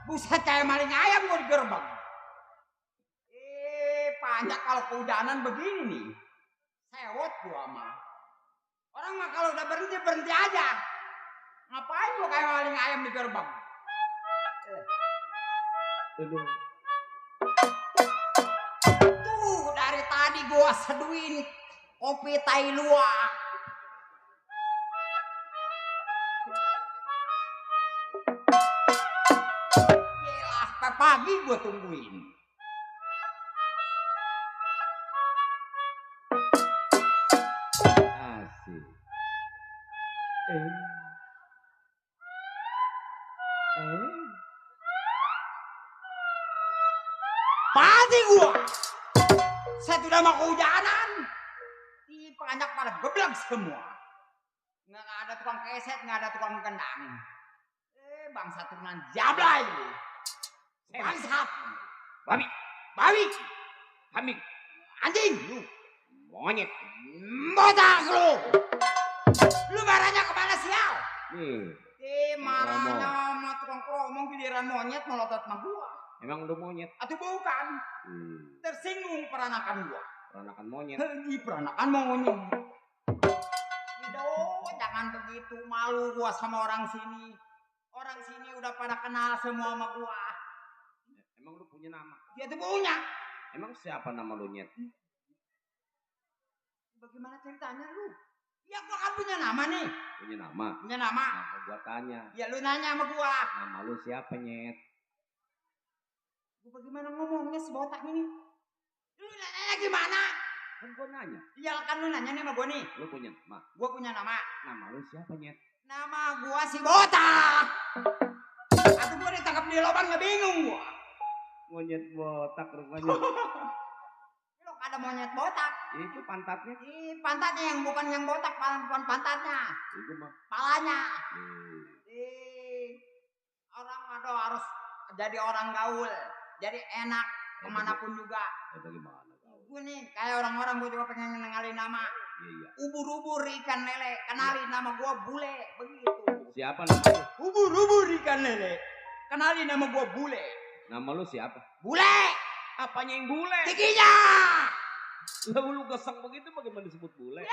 Buset kayak maling ayam gua di gerbang. Panjak kalau kehujanan begini nih. Sewot gua mah. Orang mah kalau udah berhenti berhenti aja. Ngapain gua kayak maling ayam di gerbang? Tuh dari tadi gua seduin kopi tai luwak. Sampai pagi gue tungguin. Asik. Pasti gue. Saya sudah mau kehujanan. Di penganjak pada geblak semua. Nggak ada tukang keset, nggak ada tukang kendang. Bangsa turunan jablay. Bangsat. Babi. Kambing. Anjing. Lu. Monyet. Botak lu. Lu marahnya kemana sial? Marahnya sama tukang kromong giliran monyet melotot sama gua. Emang lu monyet? Atau bukan? Tersinggung peranakan gua. Peranakan monyet? Peranakan monyet. Jangan begitu, malu gua sama orang sini. Orang sini udah pada kenal semua sama gua. Emang lu punya nama? Dia tuh punya. Emang siapa nama lu, Nyet? Bagaimana ceritanya lu? Ya gua kan punya nama nih. Punya nama? Punya nama. Nah, gua tanya. Ya lu nanya sama gua. Nama lu siapa, Nyet? Gua bagaimana ngomongnya si botak ini? Lu nanya gimana? Kan gua nanya. Iya kan lu nanya nih sama gua nih. Lu punya nama? Gua punya nama. Nama lu siapa, Nyet? Nama gua si botak. Aku gua ditangkap di lubang nggak bingung gua. Monyet botak rupanya. Lu ada monyet botak. Itu pantatnya? Pantatnya yang bukan yang botak, bukan pantatnya. Itu mah. Palanya. Orang harus jadi orang gaul, jadi enak kemanapun juga. Bagaimana kau? Gue nih kayak orang-orang gue juga pengen ngenalin nama. Iya. Ubur-ubur ikan lele, kenalin nama gue Bule, begitu. Siapa namanya? Ubur-ubur ikan lele, kenalin nama gue Bule. Nama lu siapa? Bule. Apanya yang bule? Giginya. Lu gesek begitu bagaimana disebut bule?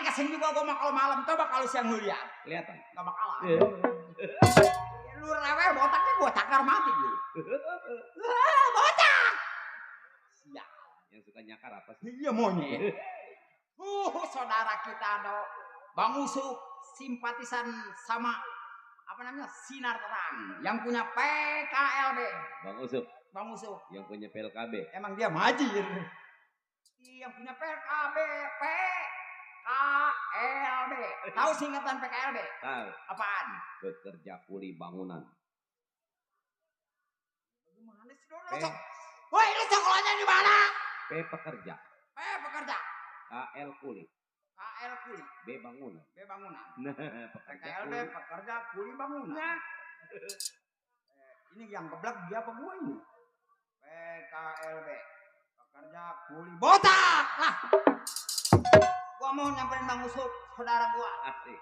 Keseng juga gue kalau malam, coba kalau siang lu lihat. Kelihatan. Gak bakalan. Lu rewel botaknya gue cakar mati lu. Botak. Siap. Yang suka nyakar apa sih? Iya monyet. Saudara kita do Bang Usuk simpatisan sama apa namanya Sinar Terang yang punya PKLB. Bang Usuk yang punya PLKB. emang dia majir. Yang punya PKB PKLB. Tahu singkatan PKLB? Tahu. Apaan? Pekerja kuli bangunan. Gimana sih lo? Woi, lu sekolahnya di mana? P pekerja. P pekerja. KL kuli. KL kuli. B bangunan. B bangunan. Nah, pekerja PKLB kuli. pekerja kuli bangunan. Nah. Ini yang keblak dia apa gua ini? PKLB pekerja kuli botak lah. Gua mau nyamperin Bang Usuk, saudara gua. Asik.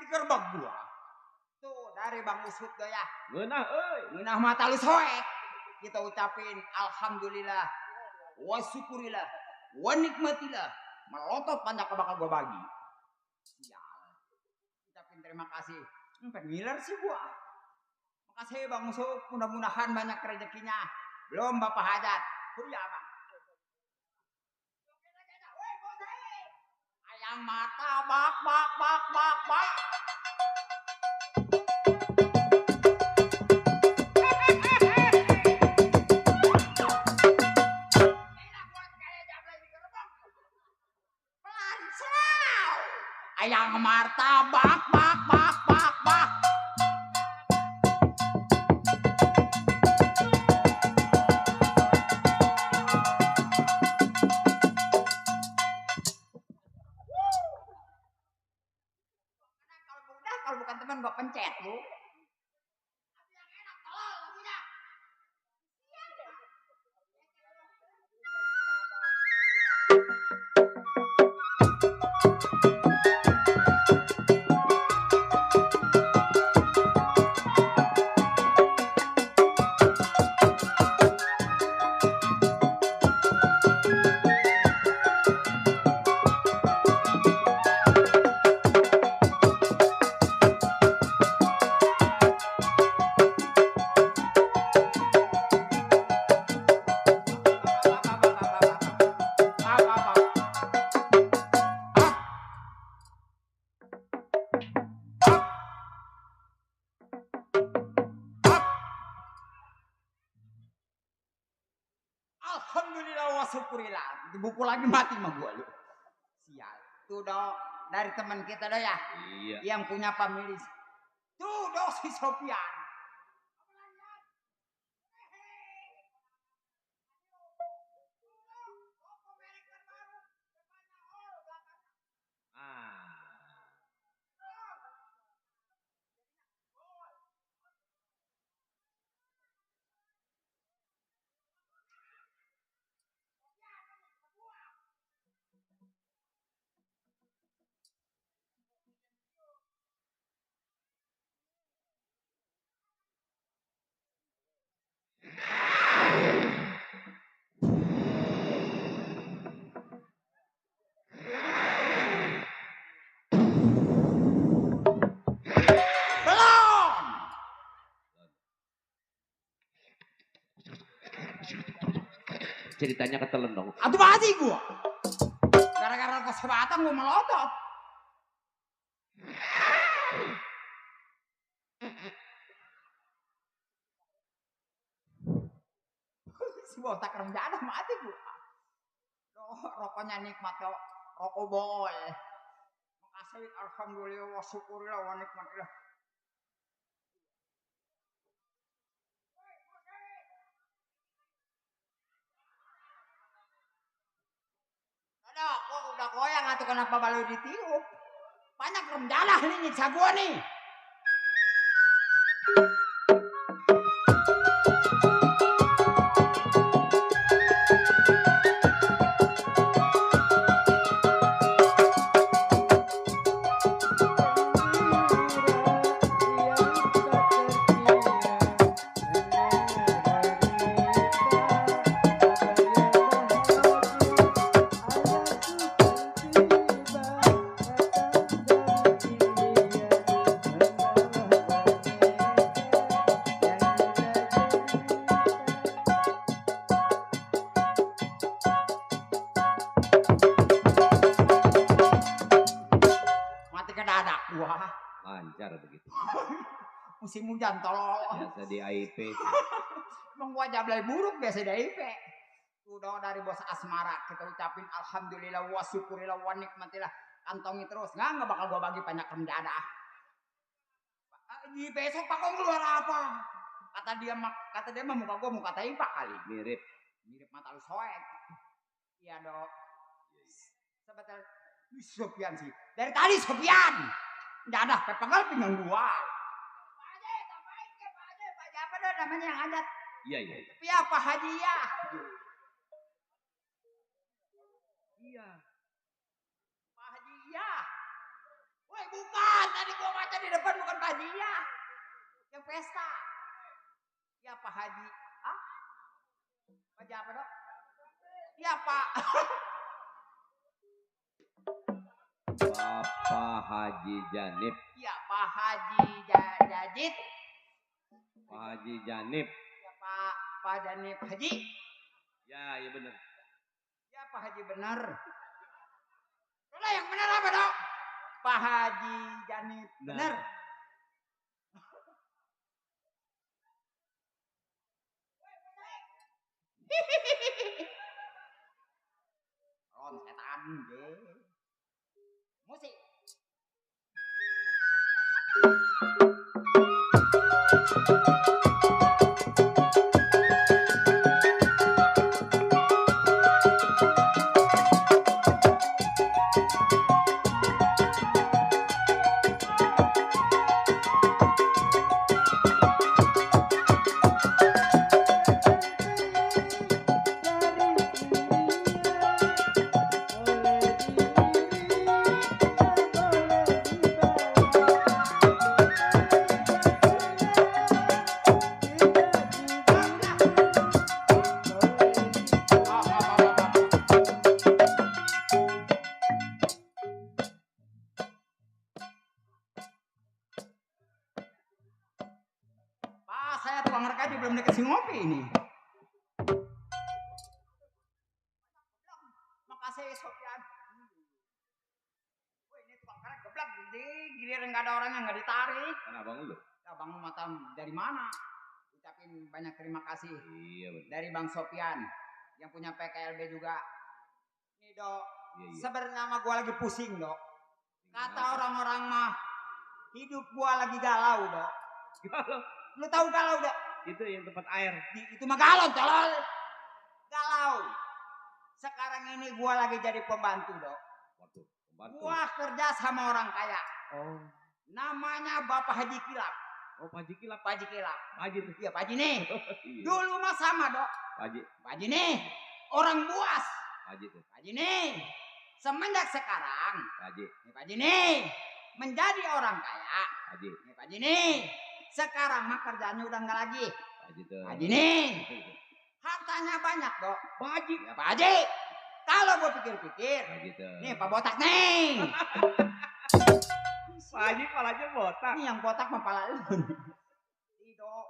Gerbang gua. Tuh dari Bang Usuk tuh ya. Ngeunah euy. Ngeunah mata lu soek. Kita ucapin alhamdulillah wa syukurillah wa nikmatillah. Melotot panjang bakal gua bagi. Sial. Ucapin terima kasih. Pengiler sih gua. Makasih Bang Usuk, mudah-mudahan banyak rezekinya. Belum Bapak Hajat. Kuliah Bang. Ayam mata bak. Ayam martabak bak. Kalau bukan teman gua pencet lu. Alhamdulillah wa syukurillah. Di buku lagi mati mah gua lu. Sial. Tuh dong dari teman kita dah ya. Iya. Yang punya family Tuh dong si Sopian. Ceritanya ketelen dong. Aduh mati gua. Gara-gara kesempatan gua melotot. Si botak rendah mati gua. Rokoknya nikmat dok. Rokok bol. Makasih alhamdulillah wa syukurillah wa nikmatillah. Dok, kok udah goyang atau kenapa baru ditiup? Banyak remdalah nih nyiksa gua nih. Lancar begitu. Musim hujan tolol. Biasa di AIP. Emang gua jablay buruk biasa di AIP. Udah dari bos asmara kita ucapin alhamdulillah wa syukurillah wa nikmatillah. Kantongi terus. Nggak bakal gua bagi banyak rendadah. Di besok Pak Kong keluar apa? Kata dia mah muka gua muka taipak kali. Mirip mata lu soek. Iya dok. Sebentar. Sopian sih. Dari tadi Sopian. Nggak ada pepenggal pinggang gua. Pak Haji apa dah namanya yang adat? Iya. Tapi apa Haji ya? Iya. Pak Haji ya. Woi bukan, tadi gua baca di depan bukan Pak Haji ya. Yang pesta. Ya Pak Haji. Ah? Pak Haji apa dok? Ya Pak. Bapak Haji Janib. Ya Pak Haji Jadid. Pak Haji Janib. Ya Pak Janib Haji. Ya benar. Ya Pak Haji benar. Udah yang benar apa dok? Pak Haji Janib benar. Ron setan deh. Musik. Saya tukang rekaji belum dikasih ngopi ini. Makasih Sofian. Woi ini tukang karet geblak di giliran nggak ada orang yang nggak ditarik. Kan abang lu? Abang lu mata dari mana? Ucapin banyak terima kasih. Iya benar. Dari Bang Sofian yang punya PKLB juga. Nih dok. Iya. Sebenarnya mah gue lagi pusing dok. Kata orang-orang mah Hidup gua lagi galau, Dok. Galau. Lu tahu galau, Dok? Itu yang tempat air. Itu mah galau, tolol. Galau. Sekarang ini gua lagi jadi pembantu, Dok. Waduh, pembantu. Gua kerja sama orang kaya. Oh. Namanya Bapak Haji Kilap. Oh, Pak Haji Kilap. Pak Haji Kilap. Pak Haji tuh. Iya, Pak Haji nih. Iya. Dulu mah sama, Dok. Pak Haji. Pak Haji nih. Orang buas. Pak Haji tuh. Pak Haji nih. Semenjak sekarang. Pak Haji. Nih, Pak Haji nih. Menjadi orang kaya. Pak Haji. Nih, Pak Haji nih. Sekarang mah kerjaannya udah enggak lagi. Pak Haji tuh. Pak Haji nih. Hartanya banyak, Dok. Pak Haji. Ya, Pak Haji. Kalau gue pikir-pikir. Pak Haji tuh. Nih, Pak Botak nih. Pak Haji palanya botak. Ini yang botak mah pala lu. Dok.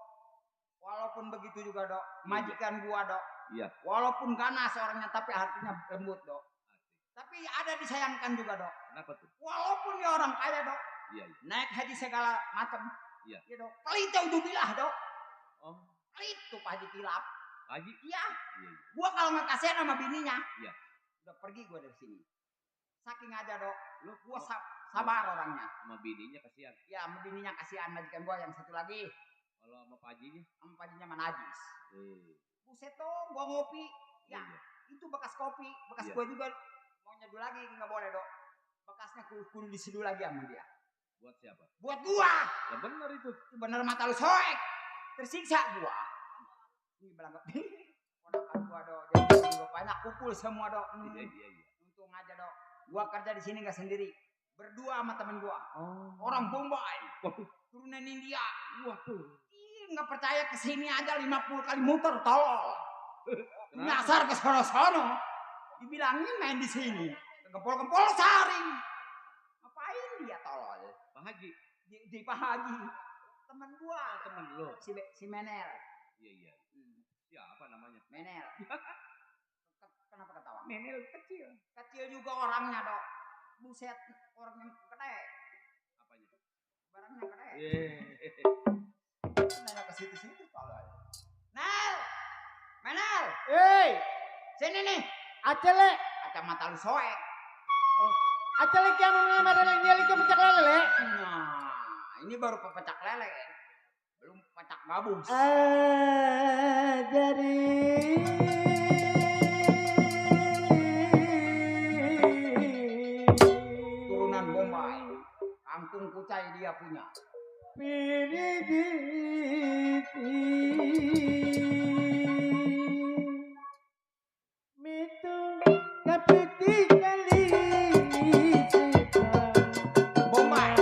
Walaupun begitu juga, Dok. Majikan gua, Dok. Iya. Walaupun ganas orangnya tapi hatinya lembut, Dok. Tapi ada disayangkan juga, Dok. Kenapa tuh? Walaupun dia orang kaya, Dok. Iya. Naik haji segala macam. Iya. Ya, Dok. Pelit bilah, Dok. Oh. Pelit tuh Pak Haji Kilap. Pak Haji. Iya. Iya. Gua kalau nggak kasihan sama bininya. Iya. Udah pergi gua dari sini. Saking aja, Dok. Lu Gua sabar orangnya. sama bininya kasihan. Ya, sama bininya kasihan, majikan gua yang satu lagi. Kalau sama Pak Hajinya? Sama Pak Hajinya mah najis. Buset tuh, gua ngopi. Ya, Iya. itu bekas kopi. Bekas Iya. gua juga. Mau nyeduh lagi, nggak boleh, Dok. Bekasnya kudu diseduh lagi sama dia. Buat siapa? Buat gua. Ya benar itu. Itu bener mata lu soek. Tersiksa gua. Ini belangkap. Ponakan gua, Dok. Jadi juga banyak kumpul semua, Dok. Iya. Untung aja, Dok. Gua kerja di sini nggak sendiri. Berdua sama temen gua. Oh. Orang Bombay. Waduh. Turunan India. Waduh. Ih, nggak percaya kesini aja 50 kali muter, tolol. Kenapa? Nyasar ke sono-sono. Dibilangin main di sini. Gempol-gempol saring. Ngapain dia tolol? Pak Haji. Di Pak Haji. Temen gua. Temen lo. Si Menel. Iya. Siapa namanya? Menel. Kenapa ketawa? Menel kecil. Kecil juga orangnya, Dok. Buset, orang yang gede. Apanya? Barangnya gede. Iya. Nanya ke situ-situ tolol. Nel! Menel! Hei, Sini nih. acele, Kacamata lu soek. acele kamu ngelamar dia lagi pecah lele. Nah, ini baru pepecak lele. Belum pecak gabus. Jadi Turunan Bombay. Kampung Kucai dia punya. Bombay.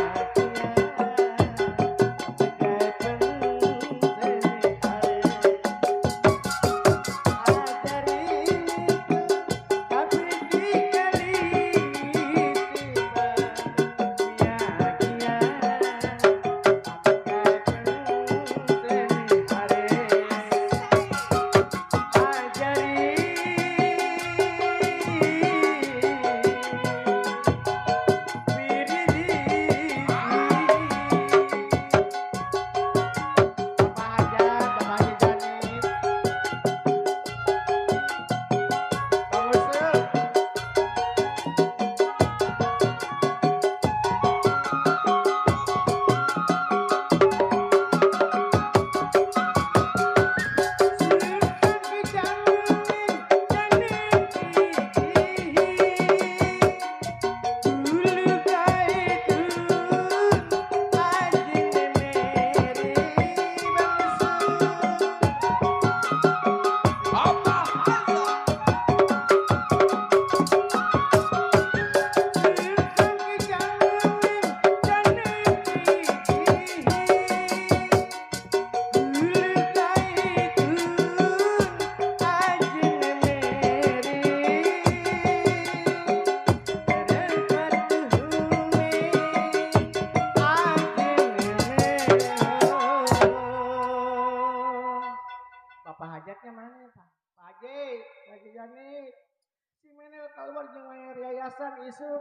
yayasan isu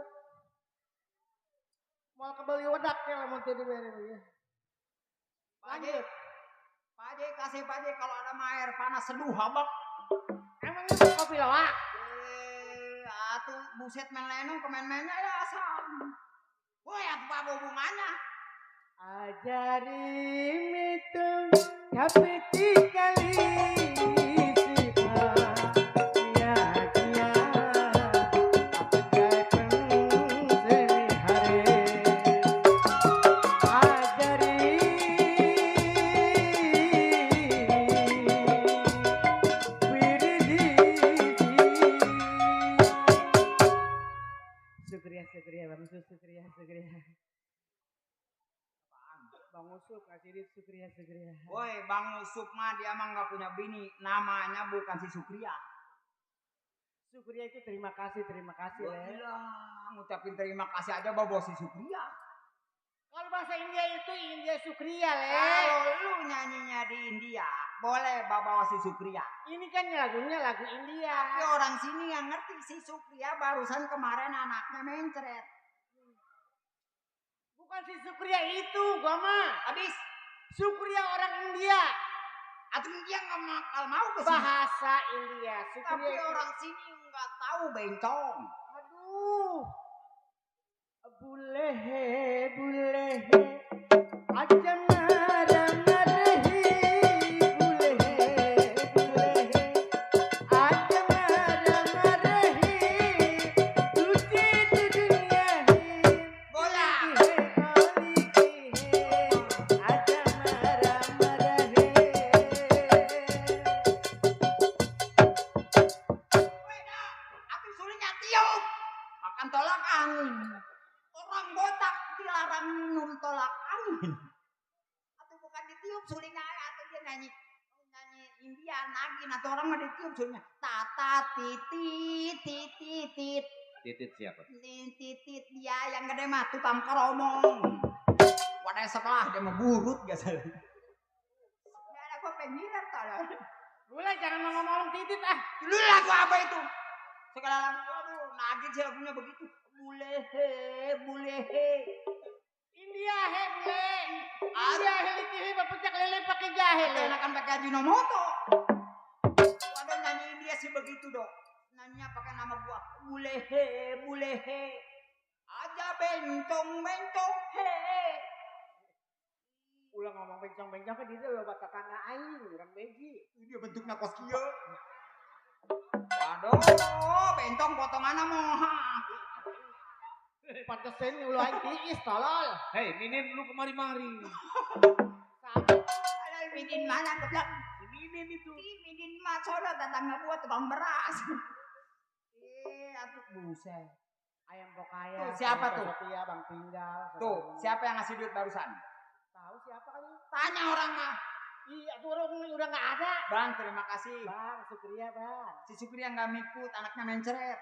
mau kebeli wedaknya lah mau tidur ya. Lanjut. Pak Haji kasih Pak Haji kalau ada air panas seduh habak. Emang itu kopi lawak? Atuh buset main lenong ke main-mainnya ya asal. Woi atuh apa hubungannya? Ajari hitung tapi kali Syukriya Bang Sus, syukriya. Bang Usup ngasih duit syukriya. Woi, Bang Usup mah dia mah nggak punya bini, namanya bukan si Sukriya. Syukriya itu terima kasih Gua Le. bilang, ngucapin terima kasih aja bawa si Sukriya. Kalau bahasa India itu India Syukriya Le. Kalau lu nyanyinya di India, boleh bawa si Sukriya. Ini kan lagunya lagu India. Tapi orang sini yang ngerti si Sukriya barusan kemarin anaknya mencret. Bukan si Syukriya itu, gua mah. Habis Syukriya orang India. atau dia nggak mau ke sini. Bahasa India. Syukriya Tapi itu. orang sini nggak tahu bencong. Aduh. Bule. Aja marah-marahi. Bule. Aja marah-marahi. Tuji tu dunia Bola. Aja marah-marahi. Aku sulingnya tiup. Makan tolak angin. Orang botak dilarang minum tolak angin. Atau bukan ditiup sulingnya, atau dia nyanyi India nagin, atau orang mah ditiup sulingnya. Tata titit. Titit siapa? Titit dia yang gede mah tukang keromong. Wadah sekolah dia mau burut gak salah. Gak ada kok pengiran tolong. Bule jangan ngomong titit ah. Lu lagu apa itu? Segala lagu, aduh, nagin sih lagunya begitu. Bulehe. India he bule. India he likihi bapecak lele pakai jahe le. Enakan pakai Ajinomoto. Waduh nyanyi India sih begitu dong. Nyanyinya pakai nama gua. Bulehe. Aja bencong he. Ulang ngomong bencong kan dia lo bakat tangga aing orang beji. Dia bentuknya kos kieu. Waduh, bencong potonganna moha. Pantesan ulo aing tiis tolol. Hei, Minin lu kemari-mari. Alah Midin mana keblak? Si Minin itu. Midin mah sono tetangga gua tukang beras. Atuh buset. Ayam pokaya. Tuh, siapa tuh? Setia Bang Tinggal. Tuh, siapa yang ngasih duit barusan? Tahu siapa kan? Tanya orang mah. Iya, tuh orang udah nggak ada. Bang, terima kasih. Bang, syukriya bang. Si Sukriya nggak ngikut, anaknya mencret.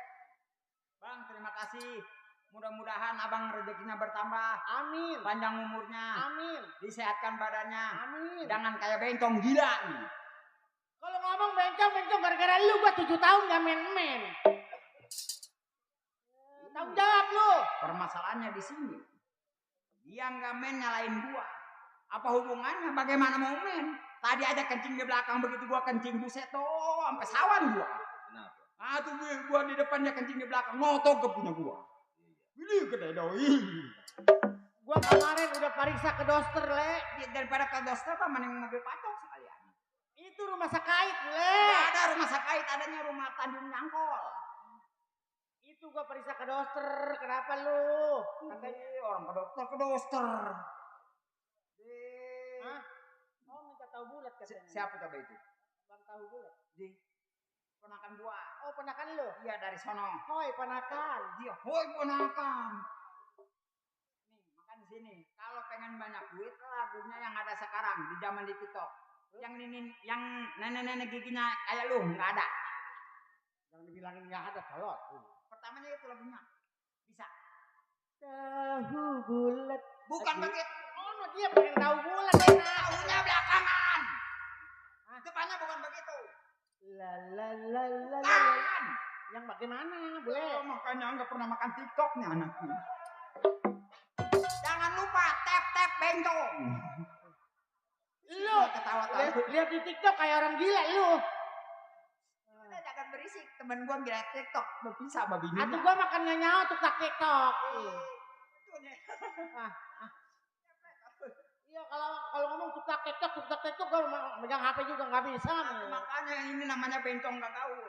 Bang, terima kasih. Mudah-mudahan abang rezekinya bertambah. Amin. Panjang umurnya. Amin. Disehatkan badannya. Amin. Jangan kayak bencong gila nih. Kalau ngomong bencong gara-gara lu gua 7 tahun gak main-main. Tanggung jawab lu. Permasalahannya di sini. Dia nggak main nyalain gua. Apa hubungannya? Bagaimana mau main? Tadi aja kencing di belakang begitu gua kencing buset tuh sampai sawan gua. Kenapa? Ah tuh gua di depannya kencing di belakang ngotok ke punya gua. Ini gede doi. Gua kemarin udah periksa ke dokter le. Daripada ke dokter apa mending mobil pacok sekalian. Itu rumah sakit le. Nggak ada rumah sakit, adanya rumah Tanjung Nyangkol. Itu gua periksa ke dokter. Kenapa lu? Katanya orang ke dokter. Hah? Oh minta tahu bulat katanya. Siapa coba itu? Bang tahu bulat. Di ponakan gua. Oh ponakan lu? Iya dari sono. Hoi ponakan. Dia, hoi ponakan. Nih, makan di sini. Kalau pengen banyak duit, lagunya yang ada sekarang di zaman di TikTok. Yang nenek-nenek giginya kayak lu nggak ada. Yang dibilangin nggak ada tolol. Pertamanya itu lagunya. Bisa. Tahu bulat. Bukan begitu. Oh dia pengen tahu bulat. Tahunya belakangan. Depannya bukan begitu. La. Kan. Yang bagaimana boleh? Oh, makanya nggak pernah makan TikToknya anaknya. Jangan lupa tap bencong. Lu ketawa-tawa. Lihat di TikTok kayak orang gila lu. Udah jangan berisik. Temen gua ngeliat TikTok berpisah sama bininya. Atau gua makannya nyawa tuh tak TikTok. kalau ngomong tukak tektok gue megang HP juga nggak bisa. Makanya ini namanya bencong gak gaul.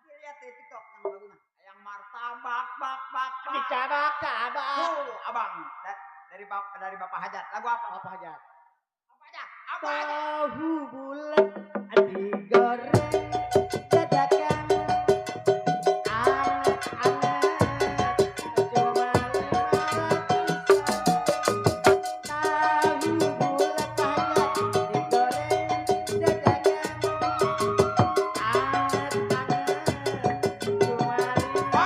Lihat di TikTok yang lagunya. Yang martabak bak. Dicabak-cabak. Tuh, abang dari Bapak Hajat. Lagu apa? Apa aja? Apa aja? Tahu bulat digoreng dadakan anget-anget cuma 500. Tahu bulat aja digoreng dadakan anget-anget cuma 2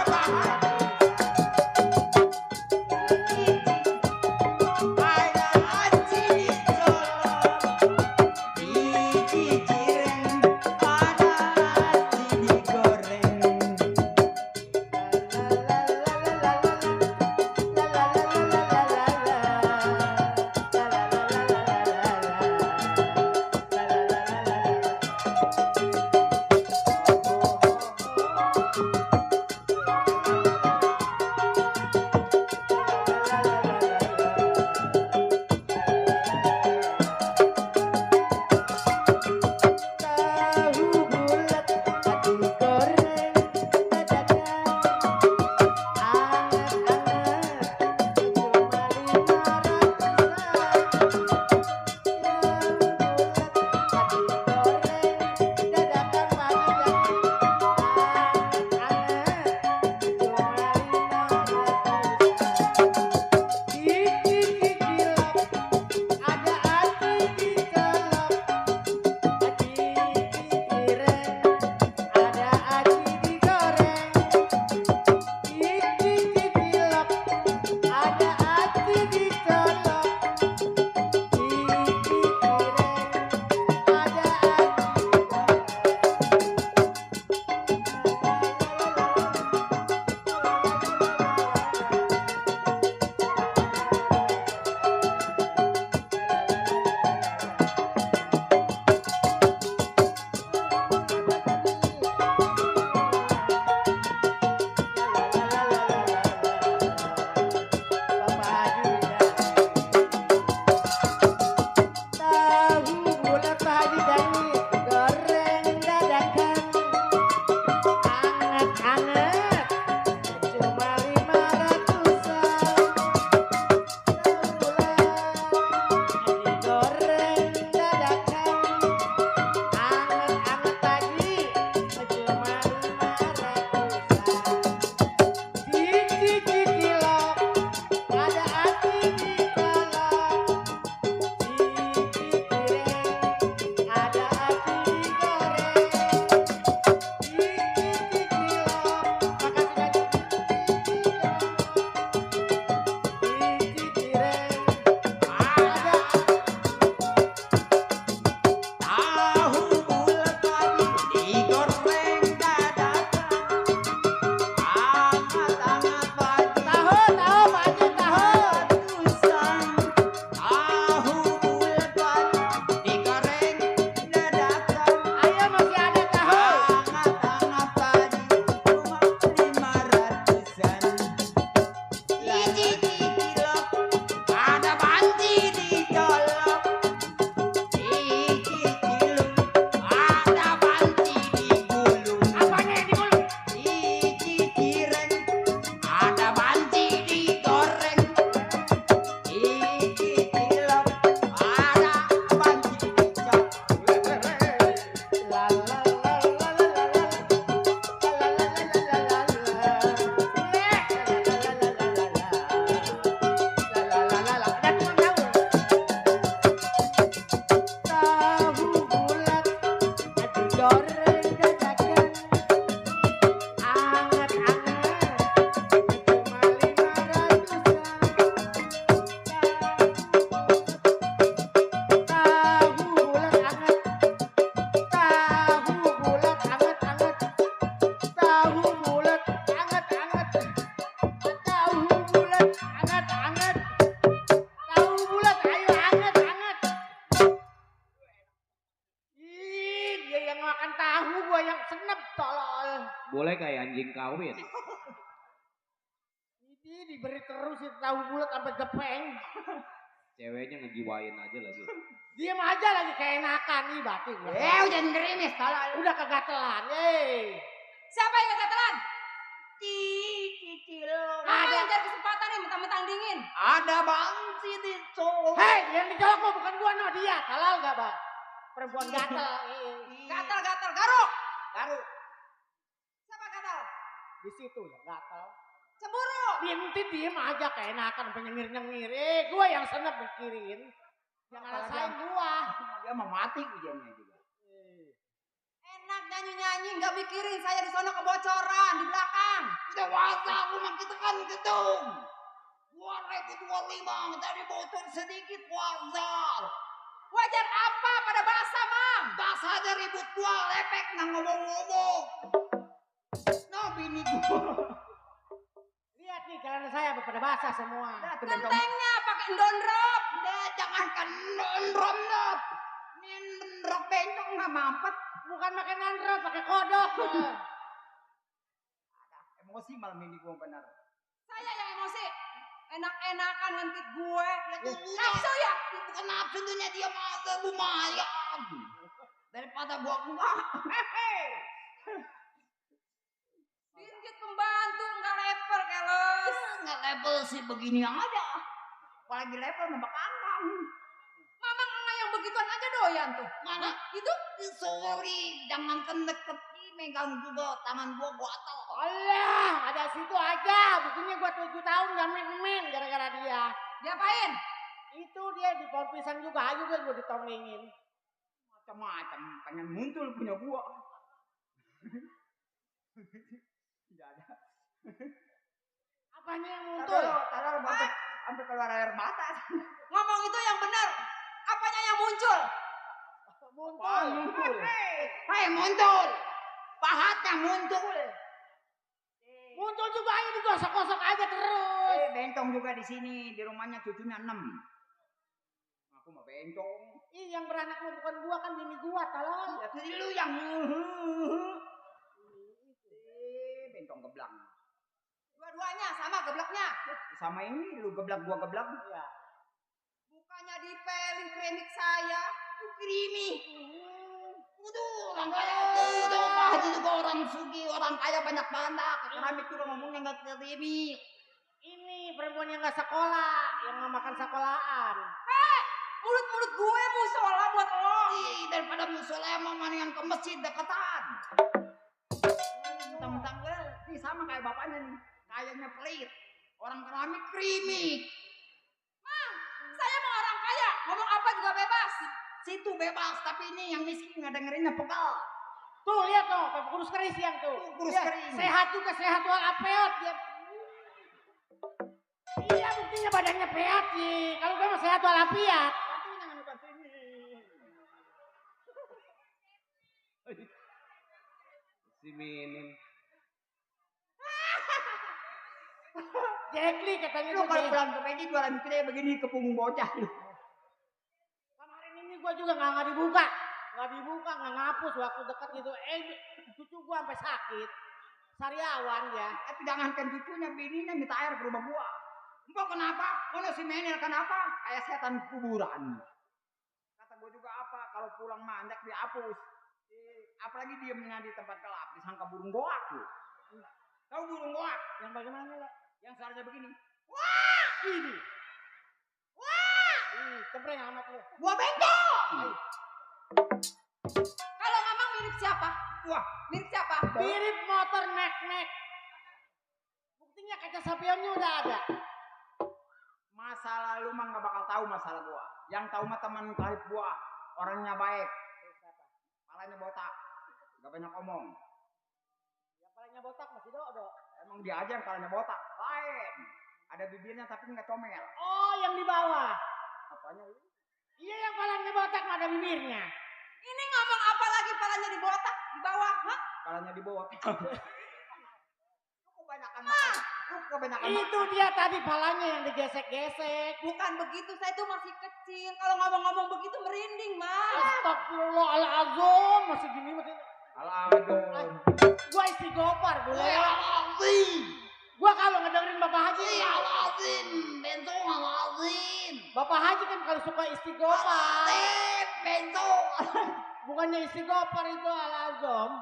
boleh kayak anjing kawin. Ini diberi terus itu tahu bulat sampai gepeng. Ceweknya ngejiwain aja lagi. Diam aja lagi keenakan nih batin. Jangan gerimis kalau Udah kegatelan. Siapa yang kegatelan? Cicil. Ada yang cari kesempatan nih mentang-mentang dingin. ada bang Siti Col. Hei, yang dijawab mah bukan gua, no dia. Halal gak, Bang? Perempuan gatel. Gatal-gatal garuk. Garuk. Siapa gatal? Di situ ya gatel. Cemburu. Diem aja keenakan sampai nyengir-nyengir. Gua yang senep mikirin. Jangan rasain gua. Dia mau mati ujiannya juga. Enak nyanyi-nyanyi, nggak mikirin saya di sana kebocoran di belakang. Udah wasa rumah kita kan gedung. 2025 dari bocor sedikit wajar. Wajar apa pada basah, Mam? Basah aja ribut gua lepek nggak ngomong-ngomong. Nah bini gua. Lihat nih celana saya pada basah semua. Gentengnya pakai endondrop. Udah jangankan nondrop. Ini nondrop bencong nggak mampet. Bukan pakai nandro, pakai kodok. Emosi malam ini gua benar. Saya yang emosi. Enak-enakan ngentit gue. Nafsu Nafsu ya? bukan nafsu dunia dia masa lumayan. Daripada gua Dinjit pembantu nggak level keles. nggak level sih begini aja. Apalagi level nambah kangen. Mamang enggak yang begituan aja doyan tuh. Mana? Itu Sorry, jangan deket megang juga tangan gua gatal. Allah, ada situ aja. Buktinya gua 7 tahun gak main gara-gara dia. diapain? Itu dia di pohon pisang juga, ayo gua ditongengin. Macam-macam pengen muncul punya gua. Tidak ada. Apanya yang muncul? Taruh sampai keluar air mata. Ngomong itu yang benar. Apanya yang muncul? Muncul. Hei muncul. Pahatnya muncul. Muncul juga ayo digosok-gosok aja terus. Bentong juga di sini, di rumahnya cucunya 6. Aku mah bentong. Ih, yang beranak mah bukan gua kan bini gua, tolong. Ya jadi lu yang bentong geblang. Dua-duanya sama geblaknya. Sama ini lu geblak gua geblak. Iya. Bukannya dipelin keramik saya. Itu krimi. Orang kaya tuh Pak Haji juga orang sugi, orang kaya banyak banget. Keramik juga ngomongnya nggak krimi. Ini perempuan yang gak sekolah, yang gak makan sekolahan. Mulut-mulut gue musola buat lo. Ih, daripada musola emang mana yang ke masjid deketan. Mentang-mentang gue ini sama kayak bapaknya nih. Kayaknya pelit. Orang keramik krimi. Mang, saya mau orang kaya. Ngomong apa juga bebas. Situ bebas, tapi ini yang miskin nggak dengerinnya pegal. Tuh lihat tuh, kurus keris yang tuh. Kurus Dia kering. sehat juga, sehat walapeot dia. Iya buktinya badannya peat sih. Kalau gue mah sehat walafiat. Si Minim. Jekli katanya Lu tuh. kalau pulang ke Pedi jualan gede begini ke punggung bocah. Kemarin ini gue juga nggak dibuka, nggak ngapus waktu dekat gitu. Cucu gue sampai sakit. Sariawan ya. Tapi jangankan cucunya, bininya minta air ke rumah gua. Mbak kenapa? Mana si Menel kenapa? Kayak setan kuburan. Kata gua juga apa? Kalau pulang manjak dihapus. Apalagi diemnya di tempat gelap, disangka burung goak tuh. Tahu burung goak? Yang bagaimana lah? Yang suaranya begini. Wah ini. Wah. Cempreng amat lu. Gua bentong. Kalau mamang mirip siapa? Wah, Mirip siapa? Mirip motor nek-nek. Buktinya kaca spionnya udah ada. masa lalu mah nggak bakal tahu masalah gua. Yang tahu mah teman karib gua, orangnya baik. Palanya botak, nggak banyak omong. Yang palanya botak masih dodo. Emang dia aja yang palanya botak, lain. Ada bibirnya tapi nggak comel. Oh, yang di bawah. Apanya ini? Iya, yang palanya botak nggak ada bibirnya. Ini ngomong apa lagi palanya dibotak di bawah? Hah? Palanya dibotak. Lu kebanyakan makan. Lu kebanyakan Itu makan. dia tadi palanya yang digesek-gesek. Bukan begitu, saya tuh masih kecil. Kalau ngomong-ngomong begitu merinding, Mas. Astagfirullahaladzim, masih gini masih. Aladon. Gua istighfar, boleh? Alazim. Gua Gua kalau ngedengerin Bapak Haji. Iya lazim, benzo lazim. Bapak Haji kan kalau suka istighfar. Benzo. Bukannya istighfar itu al-azam.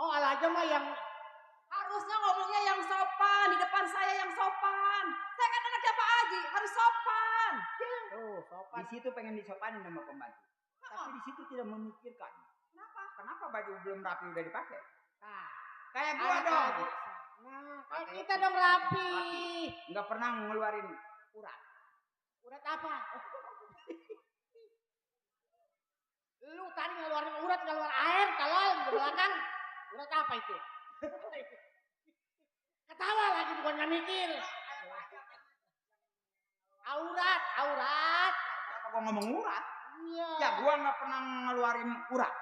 Oh al-azam mah yang Harusnya ngomongnya yang sopan, di depan saya yang sopan. Saya kan anaknya Pak Haji, harus sopan. tuh sopan. Di situ pengen disopanin sama pembantu. Tapi di situ tidak memikirkan. Kenapa baju belum rapi udah dipakai? Nah, Kayak gua anak dong. Haji. Nah, kayak kita dong rapi. Nggak pernah ngeluarin urat. Urat apa? Lu tadi ngeluarin urat, ngeluar air, tolol di belakang. Urat apa itu? Ketawa lagi bukannya mikir. Aurat. Kenapa gua ngomong urat? Iya. Ya gua nggak pernah ngeluarin urat.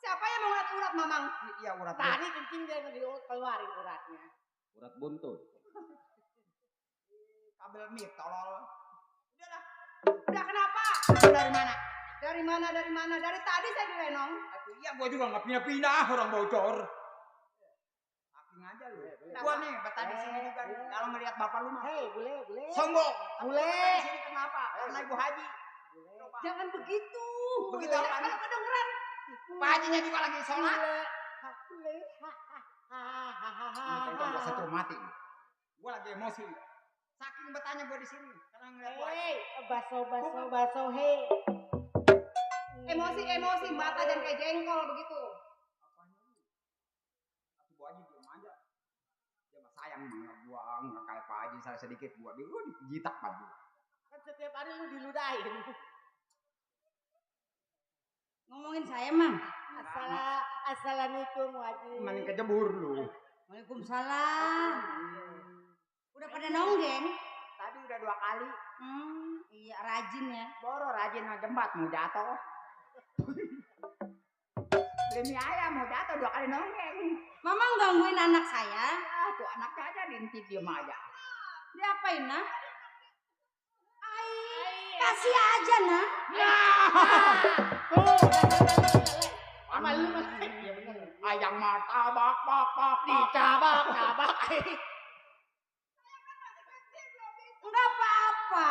Siapa yang mau ngeliat urat, Mamang? Iya urat. Tadi kencing dia keluarin uratnya. Urat buntut. Kabel mic tolol. Udahlah. Udah kenapa? Dari mana? Dari mana? Dari tadi saya di Lenong. Aduh, iya gua juga nggak pindah-pindah orang bocor. Saking aja lu. Gua nih betah di sini juga nih. Kalau ngelihat bapak lu mah. Hei, boleh. Sombong. Boleh. Betah di sini kenapa? Karena Ibu Haji. Jangan begitu. Begitu apa? Kalau kedengeran. Pak Hajinya juga lagi sholat. Boleh. Ini gua setrum mati. Gua lagi emosi. Saking betahnya gua di sini. Karena ngeliat Ibu Haji. Hei, baso, hei. Emosi, mata jangan kayak jengkol begitu. Ibu Haji diem aja. Dia mah sayang banget gua nggak kayak Pak Haji saya sedikit gua dijitak pagi. Kan setiap hari lu diludahin. Ngomongin saya, Mang. Assalamualaikum Haji. Mending kejebur lu. Waalaikumsalam. Udah pada nonggeng? Tadi udah 2 kali. Iya rajin ya. Boro rajin sama jembat mau jatuh. Demi ayam mau jatuh 2 kali nonggeng. Mama gangguin anak saya. Ah, tuh anaknya aja diintip diem aja. Diapain, nah? Kasih aja, nah. Tuh, sama lu mas. Iya benar. Ayam martabak, bak. Dicabak. Enggak apa-apa.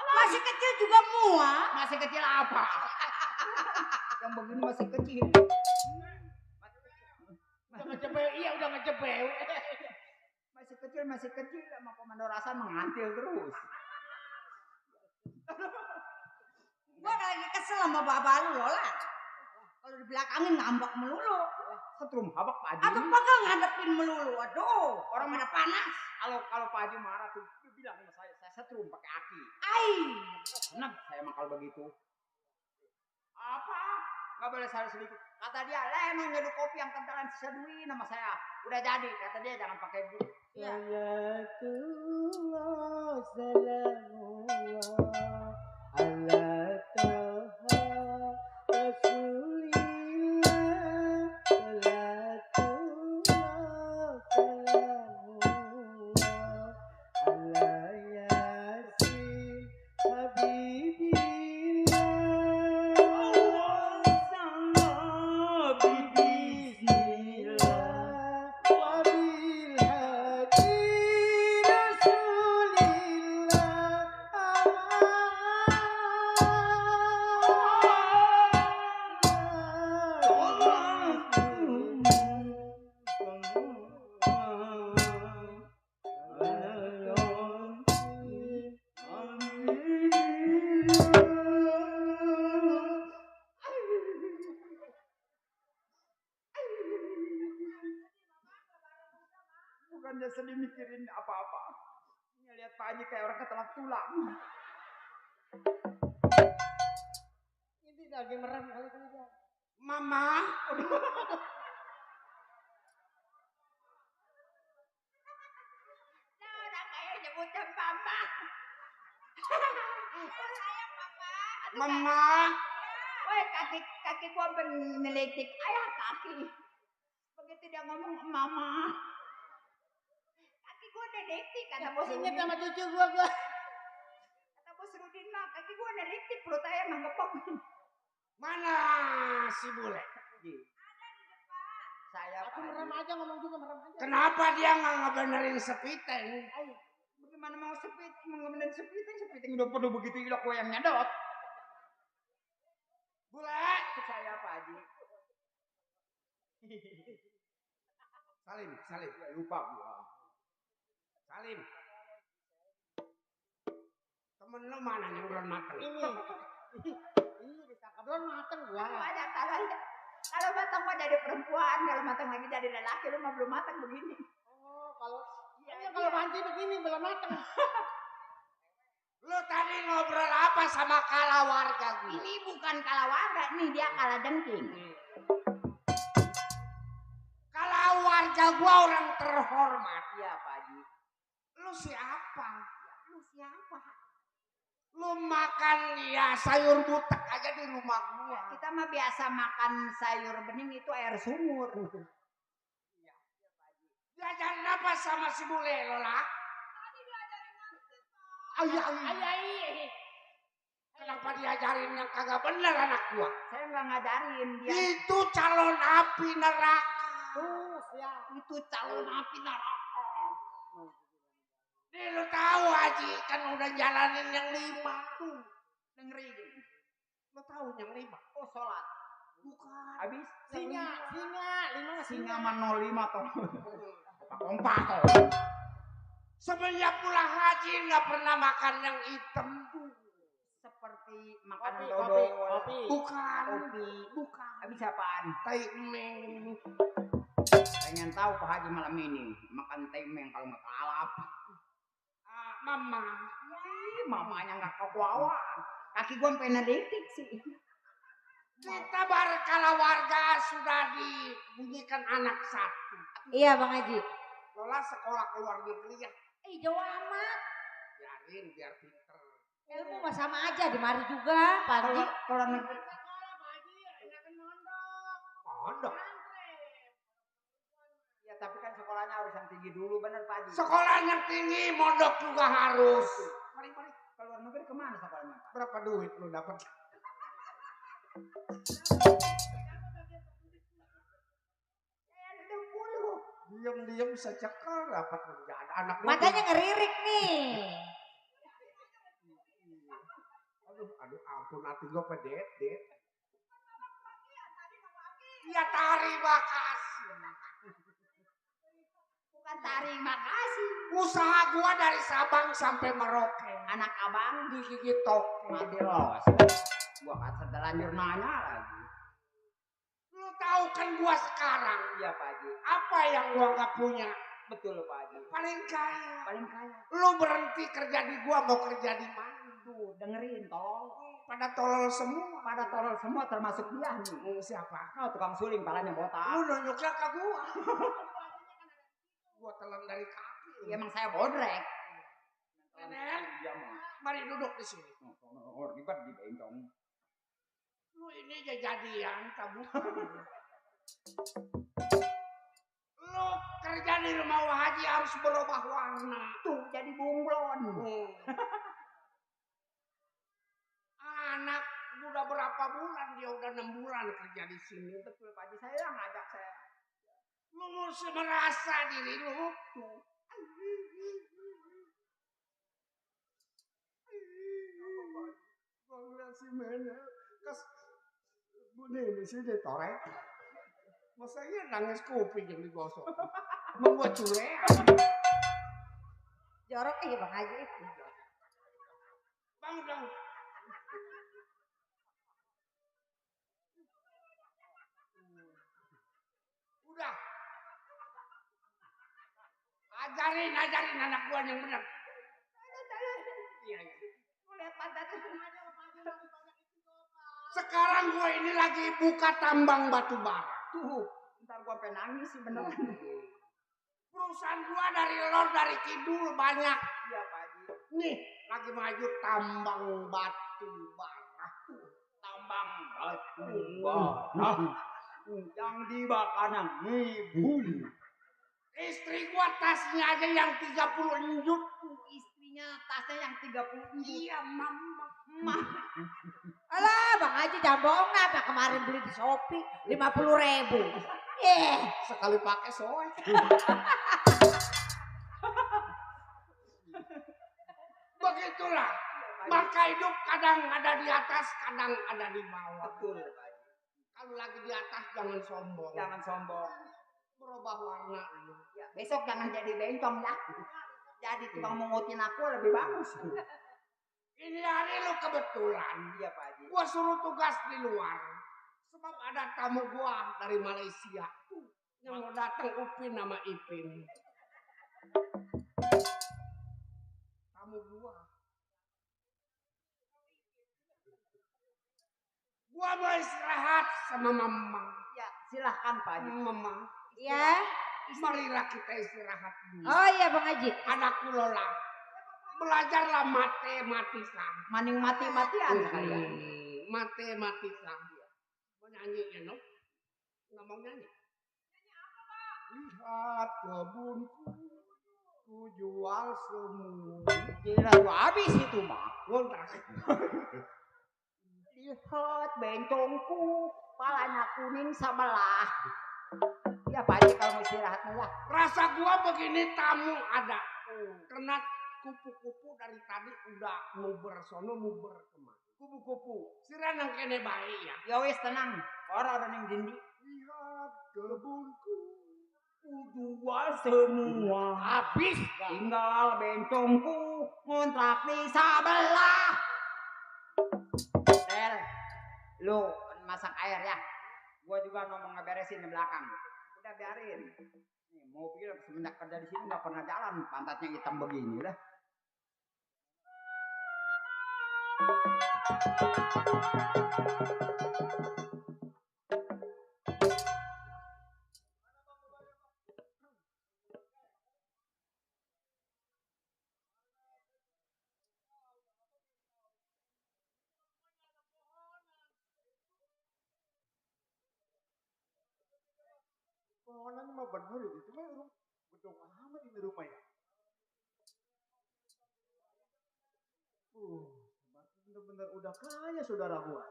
Masih kecil juga muak. Masih kecil apa? Yang begini masih kecil. Udah ngejebel, iya udah ngejebel. Masih kecil sama komando rasa mengantil terus. Gua lagi kesel sama bapak lu Lola. Kalau di belakangin ngambek melulu. Setrum habak Pak Haji. Atau pegel ngadepin melulu. Aduh, orang pada panas. Kalau Pak Haji marah tuh dia bilang sama saya setrum pakai aki. Senang saya emang kalau begitu. Apa? Gak boleh salah sedikit. Kata dia, Lenong nyeduh kopi yang kentalan seduin sama saya. Udah jadi, kata dia jangan pakai gula. Ya. Salatullah salamullah ala taha rasulillah. Salatullah salamullah ala yasin habibillah. Bukannya sedih mikirin apa-apa. Ini lihat Pak Haji kayak orang ketelak tulang. Ini lagi merem kali ini. Mama, Orang kayak nyebutnya mama. Sayang papa. Mama. Woi kaki gua menelitik. Ayah kaki. Begitu dia ngomong mama. Kaki gua nelitik kata bos Ingat Rudin. sama cucu gua. Kata bos Rudin mah kaki gua nelitik perut ayah menggepok. Mana si bule? Saya merem aja ngomong juga merem aja. Kenapa dia nggak ngebenerin sepiteng? Ayo. Bagaimana mau sepiting, mau ngebenerin sepiting udah perlu begitu ilok yang nyedot. Bule, saya Pak Haji. Salim, lupa gua. Salim. Temen lu mana yang belum mateng? Ini disangka belum mateng gua. Banyak kalau matang mah jadi perempuan, kalau matang lagi jadi lelaki, lu mah belum matang begini. Oh, kalau banci begini belum mateng. Lu tadi ngobrol apa sama kala warga gue? Ini bukan kala warga, nih dia kala dengking. Kala warga gua orang terhormat. Iya Pak Haji. Lu siapa? Lu siapa? Lu makan ya sayur butek aja di rumah gua. Kita mah biasa makan sayur bening itu air sumur. Diajarin apa sama si bule lo lah? Ayai. Kenapa diajarin yang kagak bener anak gua? Saya nggak ngajarin dia. Itu calon api neraka. Tuh, siap. Itu calon api neraka. Nih lu tahu Haji kan udah jalanin yang 5 tuh. Dengerin. Lu tahu yang 5? Oh sholat. Bukan. Habis Singa. Singa mah 05 toh. Kompak toh. Semenjak pulang haji nggak pernah makan yang hitam tuh. Seperti makanan Kopi. Bukan. Kopi. Bukan. Habis apaan? Taimeng. Pengen tahu Pak Haji malam ini makan temeng kalau nggak kalap. Mama. Ih, mamanya nggak kekuawa. Kaki gua pengen detik sih. Kita kala warga sudah dibunyikan anak 1. Iya Bang Haji. Lola sekolah ke luar negeri ya. Jauh amat. Biarin biar pinter. Ilmu mah sama aja di mari juga, Pak Haji. Kalau negeri Sekolah Pak Haji, enakan mondok. Mondok. ya tapi kan sekolahnya harus yang tinggi dulu bener Pak Haji. Sekolah yang tinggi, mondok juga harus. Mari ke luar negeri kemana sekolahnya Pak? Berapa duit lu dapat? Diam bisa cekal dapat kerjaan anak lu. Matanya ngeririk nih. Aduh ampun hati gue pedet. Iya tari makasih. Bukan taring makasih. Usaha gua dari Sabang sampai Merauke. Anak abang Digigit tok. mati los. Gua kan terlanjur nanya lagi. Lu tahu kan gua sekarang Iya Pak Haji. apa yang gua nggak punya? Betul Pak Haji. Paling kaya. Paling kaya. Lu berhenti kerja di gua mau kerja di mana? Tuh dengerin tolong. Pada tolol semua. Pada tolol semua termasuk dia nih. Siapa? Oh, tukang suling palanya botak. Lu nunjuknya ke gua. Gua telan dari kaki. Ya, emang saya bodrek. Nenek, Dia mah. mari duduk di sini. Ribet di bencong. Lu ini jadian tabukan. Lu kerja di rumah Haji harus berubah warna. Tuh jadi bunglon. Anak udah berapa bulan dia udah 6 bulan kerja di sini. Betul Pak Haji, saya ngajak saya. Lu mesti merasa diri lu tuh. Gua ngeliat si Mena kas bunyi di sini torek. Masa iya nangis kuping yang digosok. Membuat culean. Jorok Bang Haji itu. Bangun. Udah. Ajarin anak gua yang benar. Iya. Lihat pantatnya. Sekarang gua ini lagi buka tambang batu bara. Tuh, ntar gua pengen nangis sih beneran. Perusahaan gua dari lor dari kidul banyak. Iya Pak Haji. Nih, lagi maju tambang batu bara. Tambang batu bara. Yang dibakar ngibul. Istri gua tasnya aja yang 30 njut. Istrinya tasnya yang 30 Iya, mama. Alah Bang Haji jangan bohong apa kemarin beli di Shopee 50.000. Sekali pakai soe. Begitulah. Maka hidup kadang ada di atas, kadang ada di bawah. Betul, Pak Haji. Kalau lagi di atas jangan sombong. Jangan sombong. Berubah warna lu. Ya, besok jangan jadi bencong ya. Jadi tukang mengutin aku lebih bagus. Ini hari lu kebetulan. Iya, Pak Haji. Gua suruh tugas di luar. Sebab ada tamu gua dari Malaysia. Yang mau datang Upin sama Ipin. Tamu gua. Gua mau istirahat sama mama. Ya, silahkan Pak Haji. Mama. Ya. Marilah kita istirahat dulu. Oh iya Bang Haji. Anakku Lola. Belajarlah matematika. Maning mati-matian sekalian. Matematika. Mau nyanyi ya, no? Nggak mau nyanyi. Lihat kebunku, ku jual semua. Gila lu habis itu mah. Ngontrak. Lihat bencongku, palanya kuning sebelah. Ya Pak Haji kalau mau istirahat lah. Rasa gua begini tamu ada. Karena kupu-kupu dari tadi udah muber sono muber kemana. Kupu-kupu. Siaran yang kene baik ya. Ya wis tenang. Orang ning dindi. Lihat kebunku. Jual semua. Habis. Tinggal bencongku ngontrak di sebelah. Del, lu masak air ya. Gua juga ngomong ngeberesin di belakang. Udah biarin. Nih mobil semenjak kerja di sini nggak pernah jalan, pantatnya hitam begini lah. Pohonannya mah bener itu mah gedung amat ini rumah ya. Bener-bener udah kaya saudara gua.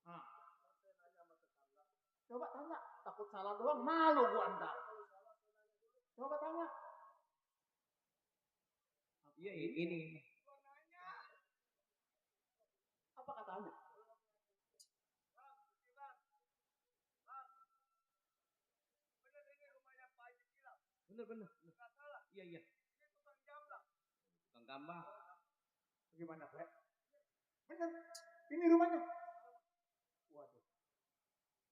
Nah, coba tanya, takut salah doang, malu gua ntar. Coba tanya. Iya, ini. Apa katanya? Bener. Iya. Tukang gambar. Gimana, Bre? Bener, ini rumahnya. Waduh,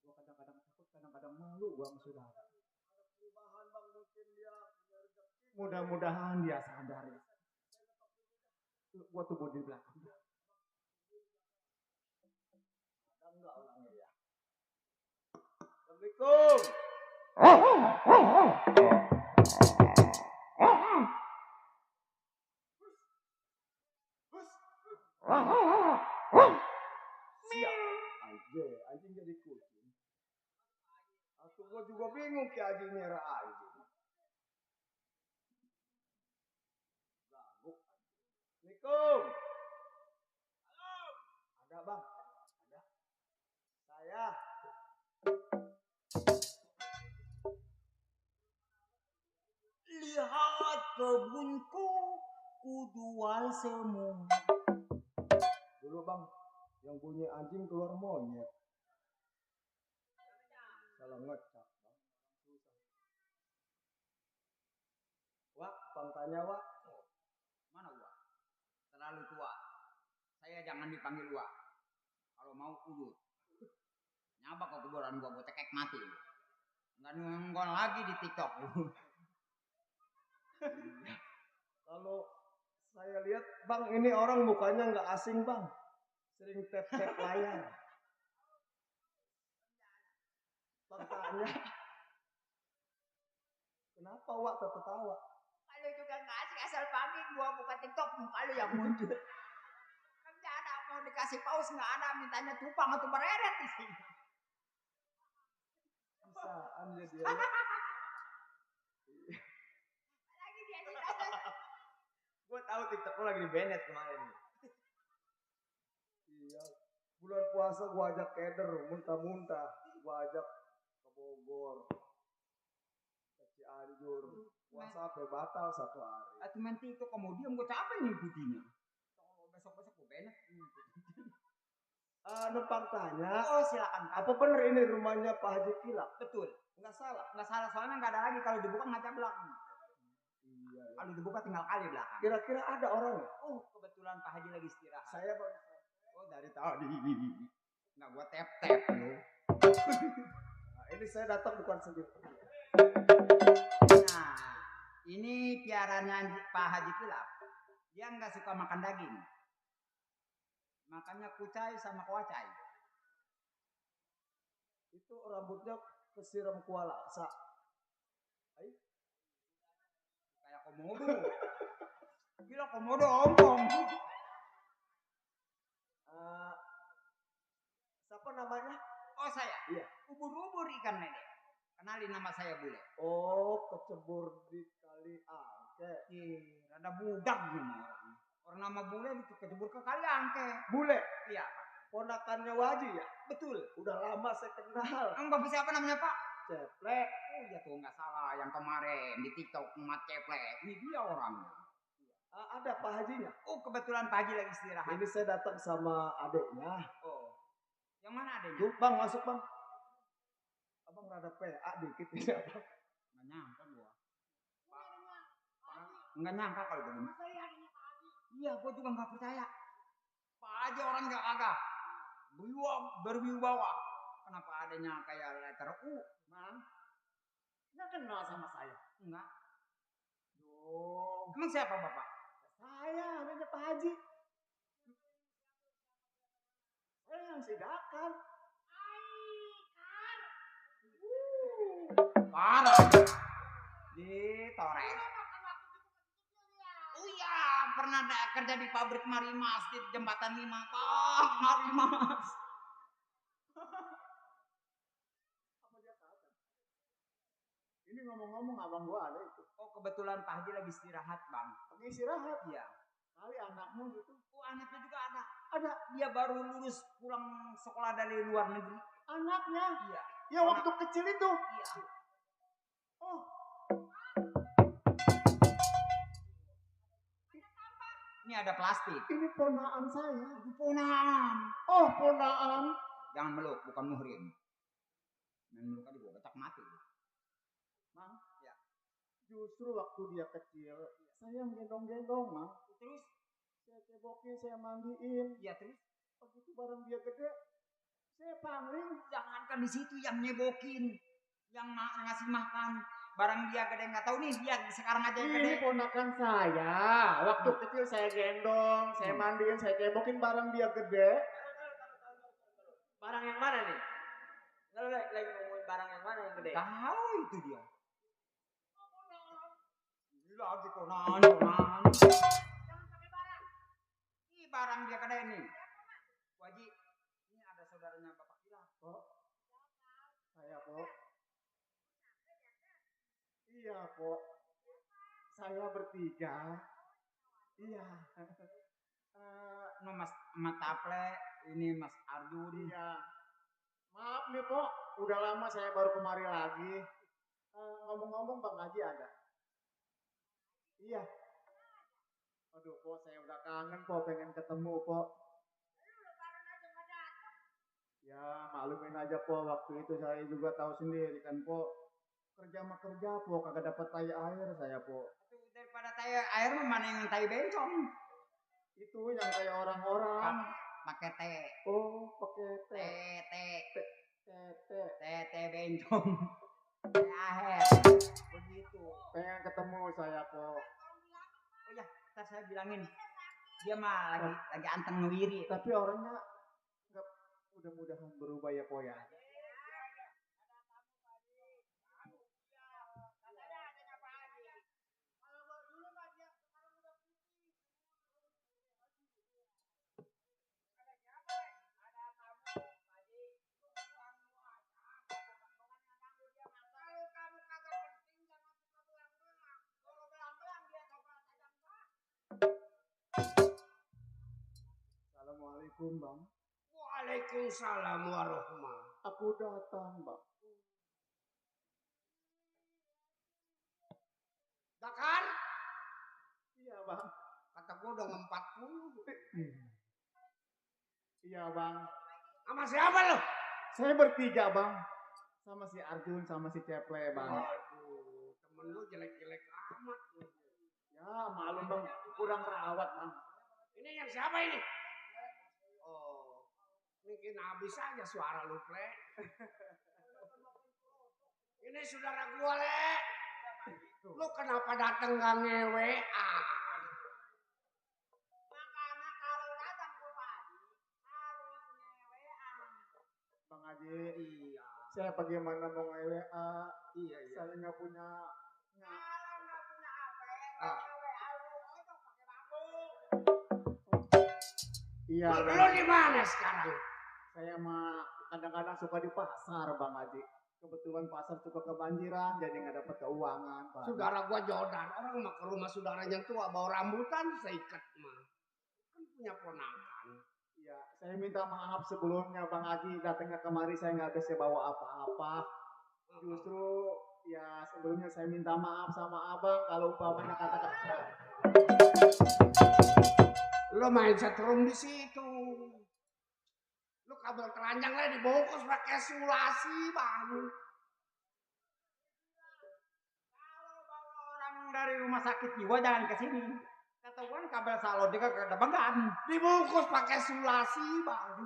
gua kadang-kadang takut, kadang-kadang malu gua sama saudara. Mudah-mudahan dia sadar ya. Gua tunggu di belakang. Ada enggak orangnya ya? Assalamualaikum. Siap aja, anjing jadi kucing. Aku gua juga bingung ke anjing merah anjing. Gabuk. Assalamualaikum. Halo. Ada bang? Ada. Saya. Lihat kebunku, ku jual semua. Dulu bang, yang bunyi anjing keluar monyet. Salah ngecap bang. Wak, bang tanya wak. Mana gua? Terlalu tua. Saya jangan dipanggil gua. Kalau mau udut. Nyapa ke kuburan gua cekek mati. Nggak nongol lagi di TikTok. Kalau saya lihat bang, ini orang mukanya nggak asing bang. Sering tap-tap layar. Bang tanya. Kenapa wak tertawa? Kalau juga nggak asik asal panggil gua buka TikTok muka lu yang muncul. Kan nggak ada mau dikasih paus nggak ada mintanya tupang atau bereret di sini. Bisaan ya dia. Lagi dia cerita. Gua tahu TikTok lu lagi di banned kemarin. Iya. Bulan puasa gua ajak keder, muntah-muntah. Gua ajak ke Bogor. Cianjur. Puasa sampai batal 1 hari. Atuh nanti itu kemudian gue capek ngikutinya. Kalau besok-besok gue benet ngikutin. Numpang tanya, Oh silakan Kak. apa bener ini rumahnya Pak Haji Kilap? Betul. Nggak salah. Nggak salah soalnya nggak ada lagi kalau dibuka ngaca belakang. Iya. Kalau dibuka tinggal kali belakang. Kira-kira ada orang ya? Oh kebetulan Pak Haji lagi istirahat. Saya baru. Oh dari tadi. Nggak gua tap-tap lo. Nah, ini saya datang bukan sendiri. Nah ini piaranya Pak Haji Kilap. Dia nggak suka makan daging. Makannya kucai sama kuacai. Itu rambutnya kesiram kuah laksa. Kayak komodo. Gila komodo ompong. Siapa namanya? Oh saya? Iya. Ubur-ubur ikan lele. Kenalin nama saya Bule. Oh, kecebur di kali angke. Rada budak gini orang. Orang nama Bule itu kecebur ke kali angke. Bule. Iya. Ponakannya Waji ya? Betul. Udah lama saya kenal. Bapak siapa namanya Pak? Ceplek. Oh iya tuh nggak salah. Yang kemarin di TikTok emat ceplek. Ini dia orangnya. Ada Pak Hajinya. Oh kebetulan Pak Haji lagi istirahat. Ini saya datang sama adiknya. Oh. Yang mana adanya? Tuh, Bang, masuk Bang. Abang rada PA dikit ini Abang. Nggak nyangka gua. Nggak nyangka kalau begini. Iya, gua juga nggak percaya. Pak Haji orang nggak agak. Berwibawa. Kenapa adanya kayak letter U? Mang, nggak kenal sama saya. Enggak. Dong. Emang siapa Bapak? Saya adiknya Pak Haji. Saya yang si Dakar. Parah. Ditorek. Oh iya, pernah kerja di pabrik Marimas di jembatan 5. Pak, Marimas. Apa dia kata? Ini ngomong-ngomong abang gua ada itu. Oh, kebetulan Pak Haji lagi istirahat, Bang. Lagi istirahat. Iya. Kali anakmu gitu. Oh, anaknya juga ada. Ada. Dia baru lulus pulang sekolah dari luar negeri. Anaknya. Iya. Ya waktu kecil itu. Iya. Oh. Ini ada plastik. Ini ponaan saya. Ponaan. Oh, ponaan. Jangan meluk, bukan muhrim. Main meluk aja gua becak mati. Mang, ya. Justru waktu dia kecil, saya gendong-gendong, Mang. Terus saya cebokin, saya mandiin. ya terus Begitu barang dia gede, saya pangling. jangankan di situ yang nyebokin, yang ngasih makan. Barang dia gede nggak tahu nih, dia sekarang aja yang Ini gede. ponakan saya. Waktu kecil saya gendong, saya mandiin, saya cebokin, barang dia gede. Barang yang mana nih? Lalu lagi ngomongin barang yang mana yang gede? Tahu itu dia. Gila lagi konan. Ini barang dia gede nih. Wajib. Ini ada saudaranya Bapak Kilap. Oh, saya kok. Iya kok. Saya bertiga. Iya. No Mas Taple, ini Mas Arjun. Iya. Maaf nih Pok, udah lama saya baru kemari lagi. Ngomong-ngomong Bang Haji ada? Iya. Aduh Pok, saya udah kangen Pok, pengen ketemu Pok. Ya maklumin aja Pok, waktu itu saya juga tahu sendiri kan Pok. Kerja mah kerja Pok, kagak dapat tai air saya Pok. Daripada tai air mana yang tai bencong? Itu yang kayak orang-orang. Pakai teh. Oh, pakai teh. Teh bencong. Teh air. Begitu. Pengen ketemu saya Pok. Oh ya, ntar saya bilangin. Dia mah lagi anteng ngewiri. Tapi orangnya nggak mudah-mudahan berubah ya Pok ya. Assalamualaikum Bang. Waalaikumsalam warahmatullahi. Aku datang Bang. Dah kan? Iya bang. Kata gua udah 40. Iya bang. Sama siapa lo? Saya bertiga bang. Sama si Arjun sama si Ceple bang. Waduh, temen lu jelek-jelek amat. Ya malum bang, kurang rawat bang. Ini yang siapa ini? Oh, mungkin habis aja suara lu, Ple. Ini saudara gua, Le. Lu kenapa datang gak ngewe? Makanya kalau datang ke pagi harus ngewean. Bang Haji, Iya. saya bagaimana mau nge-WA? Iya. Saya nggak punya. Kalau nggak punya HP, ngewean lu untuk pakai bambu. Iya. Lu di mana sekarang? Saya mah kadang-kadang suka di pasar Bang Haji. Kebetulan pasar suka kebanjiran, jadi nggak dapat keuangan. Bang. Saudara gua jodan, orang mah ke rumah saudaranya tua bawa rambutan saya ikat mah. Kan punya ponakan. Iya, saya minta maaf sebelumnya Bang Haji, datangnya kemari saya nggak bisa bawa apa-apa. Justru ya sebelumnya saya minta maaf sama abang kalau umpamanya kata-kata. Lo main setrum di situ. Lu kabel telanjang lah dibungkus pakai sulasi, Bang. Kalau bawa orang dari rumah sakit jiwa jangan ke sini. Ketahuan kabel salon dia ke depan. Dibungkus pakai sulasi, Bang.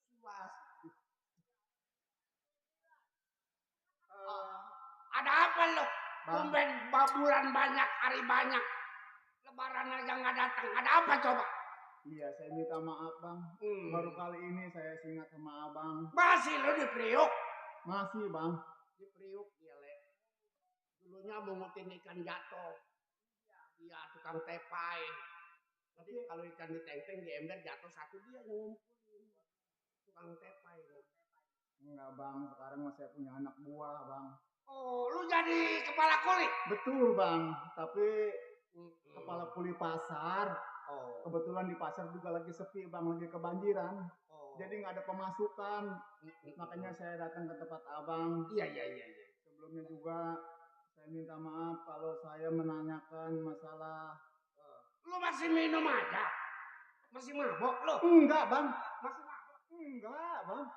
Sulasi. Ada apa lo? Tumben bulan banyak, hari banyak. Lebaran aja nggak datang. Ada apa coba? Iya, saya minta maaf Bang. Baru kali ini saya ingat sama abang. Masih lo di Priuk? Masih Bang. Di Priuk dia, Le. Dulunya mengutin ikan jatuh. Iya, tukang tepai. Tapi kalau ikan di teng-teng di ember jatuh satu dia yang ngumpulin. Tukang tepai. Enggak Bang, sekarang mah saya punya anak buah Bang. Oh, lu jadi kepala kulit? Betul Bang, tapi kepala kuli pasar. Oh. Kebetulan di pasar juga lagi sepi Bang, lagi kebanjiran. Oh. Jadi nggak ada pemasukan. Makanya saya datang ke tempat abang. Iya. Sebelumnya juga saya minta maaf kalau saya menanyakan masalah. Lu masih minum aja? Masih mabok lu? Enggak Bang. Masih mabok? Enggak Bang.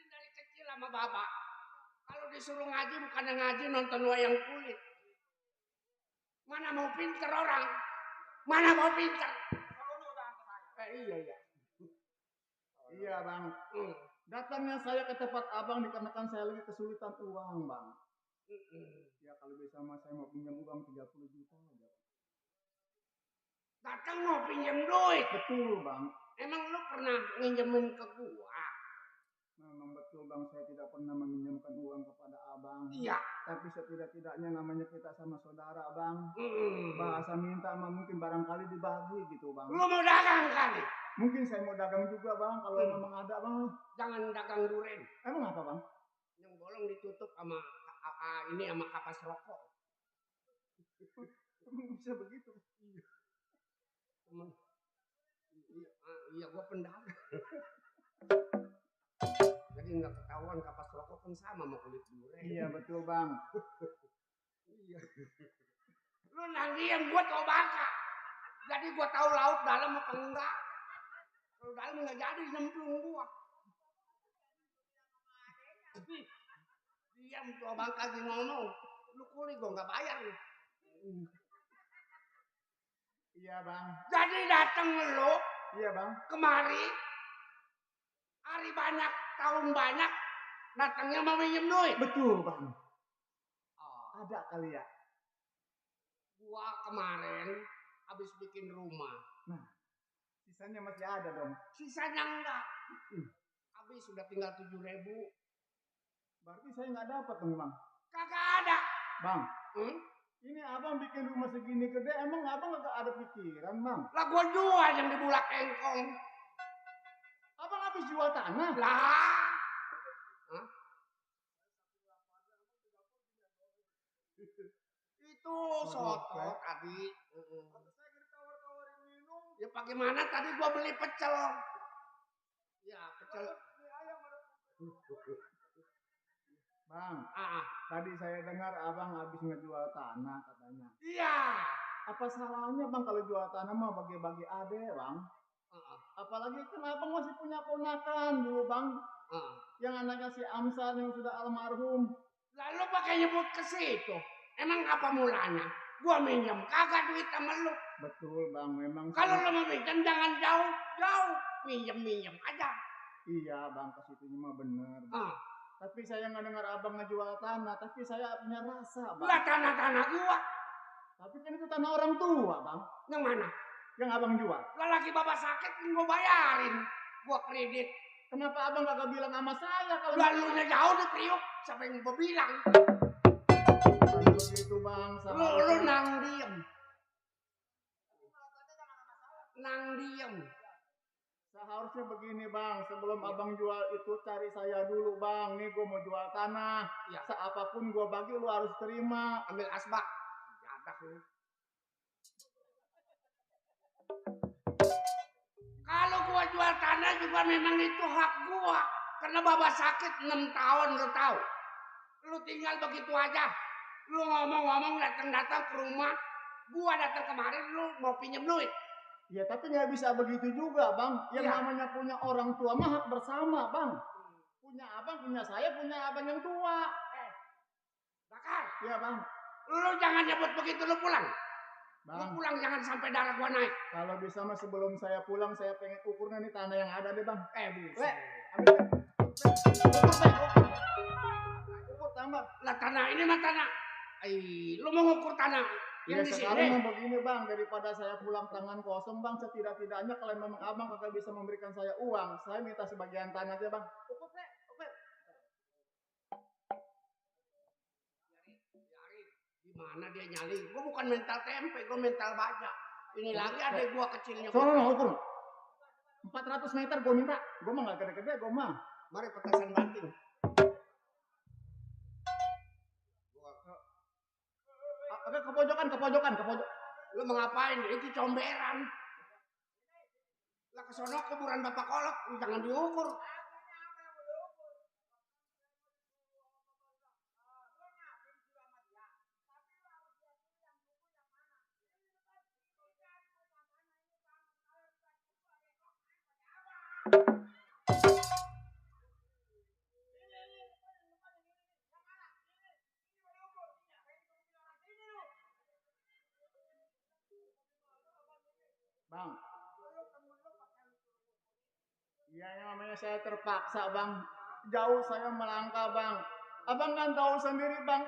Dari kecil sama bapak. Kalau disuruh ngaji bukan ngaji nonton wayang kulit. Mana mau pinter orang? Mana mau pinter? Iya. Iya Bang. Datangnya saya ke tempat abang dikarenakan saya lagi kesulitan uang Bang. Ya kalau bisa mas saya mau pinjam uang 30 juta aja. Datang mau pinjam duit. Betul Bang. Emang lu pernah nginjemin ke gua? Memang betul Bang, saya tidak pernah meminjamkan uang kepada abang. Iya. Tapi setidak-tidaknya namanya kita sama saudara Bang. Bahasa minta mah mungkin barangkali dibagi gitu Bang. Lu mau dagang kali? Mungkin saya mau dagang juga Bang, kalau memang ada Bang. Jangan dagang duren. Emang apa Bang? Yang bolong ditutup sama ini sama kapas rokok. Emang bisa begitu? Iya, gua pendagang. Jadi nggak ketahuan kapas rokok kan sama sama kulit durian. Iya betul Bang. Iya. Lu nanggiem gua tau bangka. Jadi gua tahu laut dalam apa enggak. Kalau dalam nggak jadi nyemplung gua. Diam tuh bangka lagi ngomong. Lu kuli gua nggak bayar lu. Iya Bang. Jadi datang lu. Iya Bang. Kemari. Hari banyak, tahun banyak, datangnya mau minjem duit. Betul Bang. Ada kali ya. Gua kemarin habis bikin rumah. Nah, sisanya masih ada dong. Sisanya enggak. Habis sudah tinggal 7.000. Berarti saya nggak dapat dong Bang. Kagak ada. Bang. Ini abang bikin rumah segini gede, emang abang nggak ada pikiran Bang? Lah gua jual yang di Bulak Engkong. Abang habis jual tanah? Lah. Itu soto tadi. Saya ditawar-tawarin minum. Ya bagaimana tadi gua beli pecel. Ya pecel. Bang, Ah, tadi saya dengar abang habis ngejual tanah katanya. iya. Apa salahnya bang kalau jual tanah mah bagi-bagi ade bang? Apalagi kan abang masih punya ponakan dulu bang. Yang anaknya si Amsal yang sudah almarhum. Lalu pakai nyebut ke situ. Emang apa mulanya? Gua minjem kagak duit sama lu. Betul bang, memang. Kalau lu mau minjem jangan jauh-jauh. Minjem aja. Iya bang, ke situnya mah bener. Tapi saya nggak dengar abang ngejual tanah, tapi saya punya rasa bang. Lah tanah-tanah gua. Tapi kan itu tanah orang tua bang. Yang mana? Yang abang jual. Lah lagi bapak sakit kan gua bayarin. Gua kredit. Kenapa abang kagak bilang sama saya kalau Lalu jauh di Priuk. Siapa yang gua bilang? begitu bang? Lu nang diem. Nang diem. Seharusnya begini bang, sebelum abang jual itu cari saya dulu bang. Nih gua mau jual tanah. Ya. Seapapun gua bagi lu harus terima. Ambil asbak. Jadah lu. Kalau gua jual tanah juga memang itu hak gua. Karena bapak sakit 6 tahun lu tahu. Lu tinggal begitu aja. Lu ngomong-ngomong datang-datang ke rumah. Gua datang kemarin lu mau pinjam duit. Ya tapi nggak bisa begitu juga bang. Yang namanya punya orang tua mah hak bersama bang. Punya abang, punya saya, punya abang yang tua. Bakar. Iya bang. Lu jangan nyebut begitu lu pulang. Bang, Lu pulang jangan sampai darah gua naik. kalau bisa mah sebelum saya pulang saya pengen ukurnya nih tanah yang ada deh bang. Buset. Ambil. Ukur tambah. Lah tanah ini mah tanah. Lu mau ngukur tanah Ya yang di sekarang sini. mah begini bang, daripada saya pulang tangan kosong bang, setidak-tidaknya kalau memang abang kakak bisa memberikan saya uang, saya minta sebagian tanah aja bang. Ukur. Gimana dia nyali? Gua bukan mental tempe, gua mental baja. Ini lagi ada gua kecilnya. Sono ukur. 400 meter gue minta. Gue mah gak gede-gede, gue mah. Mari petasan banting. Oke, ke pojokan. Lu mau ngapain? Itu comberan. Lah kesono kuburan Bapak Kolot, lu jangan diukur. Bang. Iya namanya saya terpaksa bang. Jauh saya melangkah bang. Abang kan tahu sendiri bang.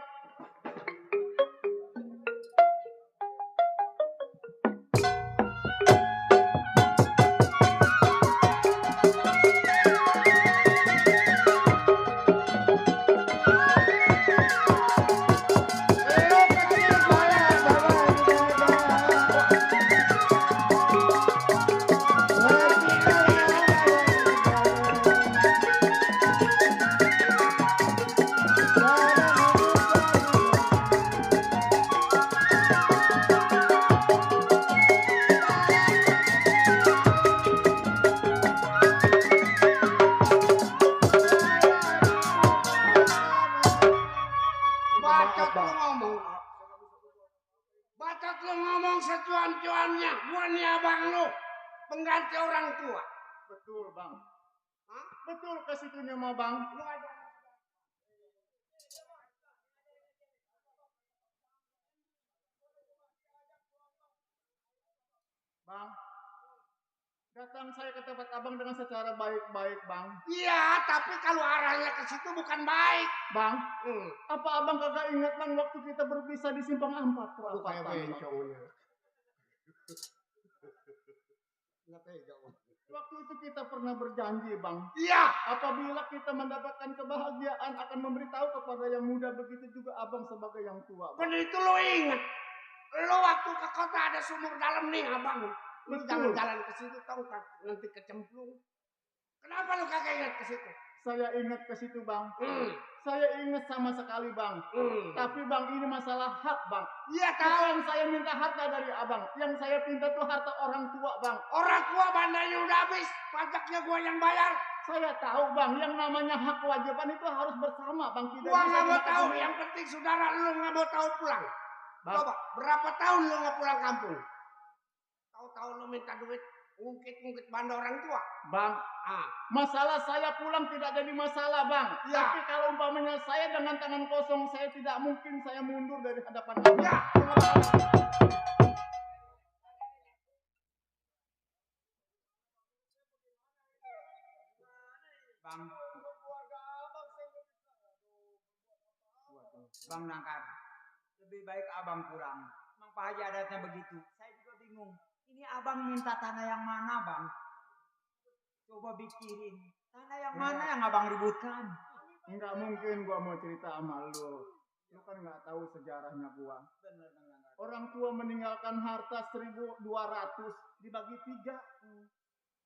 Bacot lu ngomong secuan-cuannya. Gua nih abang lu. Pengganti orang tua. Betul bang. Hah? Betul ke situnya mah bang. Lu aja. Bang. Datang saya ke tempat abang dengan secara baik-baik bang. Iya, tapi kalau arahnya ke situ bukan baik. Bang, apa abang kagak ingat bang waktu kita berpisah di simpang 4? Lu kayak bencongnya. Nggak tega. Waktu itu kita pernah berjanji bang. Iya. Apabila kita mendapatkan kebahagiaan akan memberitahu kepada yang muda, begitu juga abang sebagai yang tua. Bener itu lo ingat. Lo waktu ke kota ada sumur dalam nih abang. Lu jangan jalan ke situ tau nanti kecemplung. Kenapa lu kagak ingat ke situ? Saya ingat ke situ bang. Saya ingat sama sekali bang. Tapi bang ini masalah hak bang. Iya tahu. Bukan saya minta harta dari abang. Yang saya pinta tuh harta orang tua bang. Orang tua bandanya udah habis, pajaknya gua yang bayar. Saya tahu bang, yang namanya hak kewajiban itu harus bersama bang. Tidak Gua bisa nggak mau kita tahu. sendiri. Yang penting saudara lu nggak mau tahu pulang. Bang. Coba berapa tahun lu nggak pulang kampung? Tahu-tahu lu minta duit, ngungkit-ngungkit banda orang tua. Bang, masalah saya pulang tidak jadi masalah bang. Ya. Tapi kalau umpamanya saya dengan tangan kosong, saya tidak mungkin saya mundur dari hadapan abang. Ya. Bang. Bang Nangkar, lebih baik abang pulang. Emang Pak Haji adatnya begitu. Saya juga bingung. Ini abang minta tanah yang mana bang? Coba pikirin. Tanah yang mana yang abang ributkan? Enggak mungkin gua mau cerita sama lu. Lu kan nggak tahu sejarahnya gua. Bener Bang Nangkar. Orang tua meninggalkan harta 1.200 dibagi 3.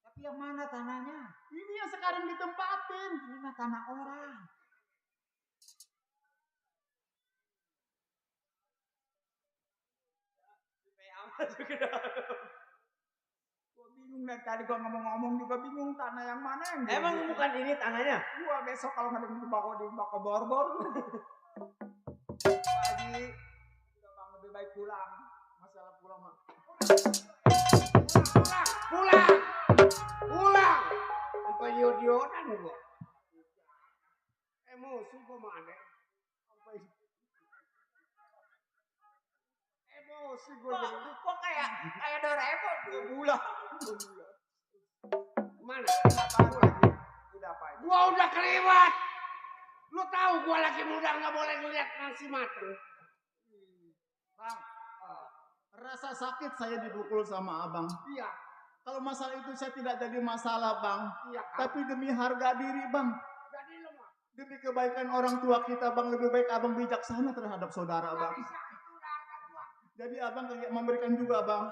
Tapi yang mana tanahnya? Ini yang sekarang ditempatin. Ini mah tanah orang. Gua bingung dari tadi gua ngomong-ngomong juga bingung tanah yang mana yang Emang direbutin. bukan ini tanahnya? Gua besok kalau nggak di bako borbor. Pak Haji, udah bang lebih baik pulang. Masalah pulang mah. Pulang. Sampai idiot-idiotan gua. Emosi gua mah ada. Sampai emosi gua jadi. Kok kayak Doraemon gua pulang. Mana? Udah Pak Haji. Gua udah keliwat. Lu tahu gua lagi muda nggak boleh ngeliat nasi mateng. Bang, rasa sakit saya dipukul sama abang. Iya. Kalau masalah itu saya tidak jadi masalah bang. Iya kan. Tapi demi harga diri bang. Jadi lu mah. Demi kebaikan orang tua kita bang. Lebih baik abang bijaksana terhadap saudara Nggak bang. bisa itu udah harga gua. Jadi abang kayak memberikan juga bang.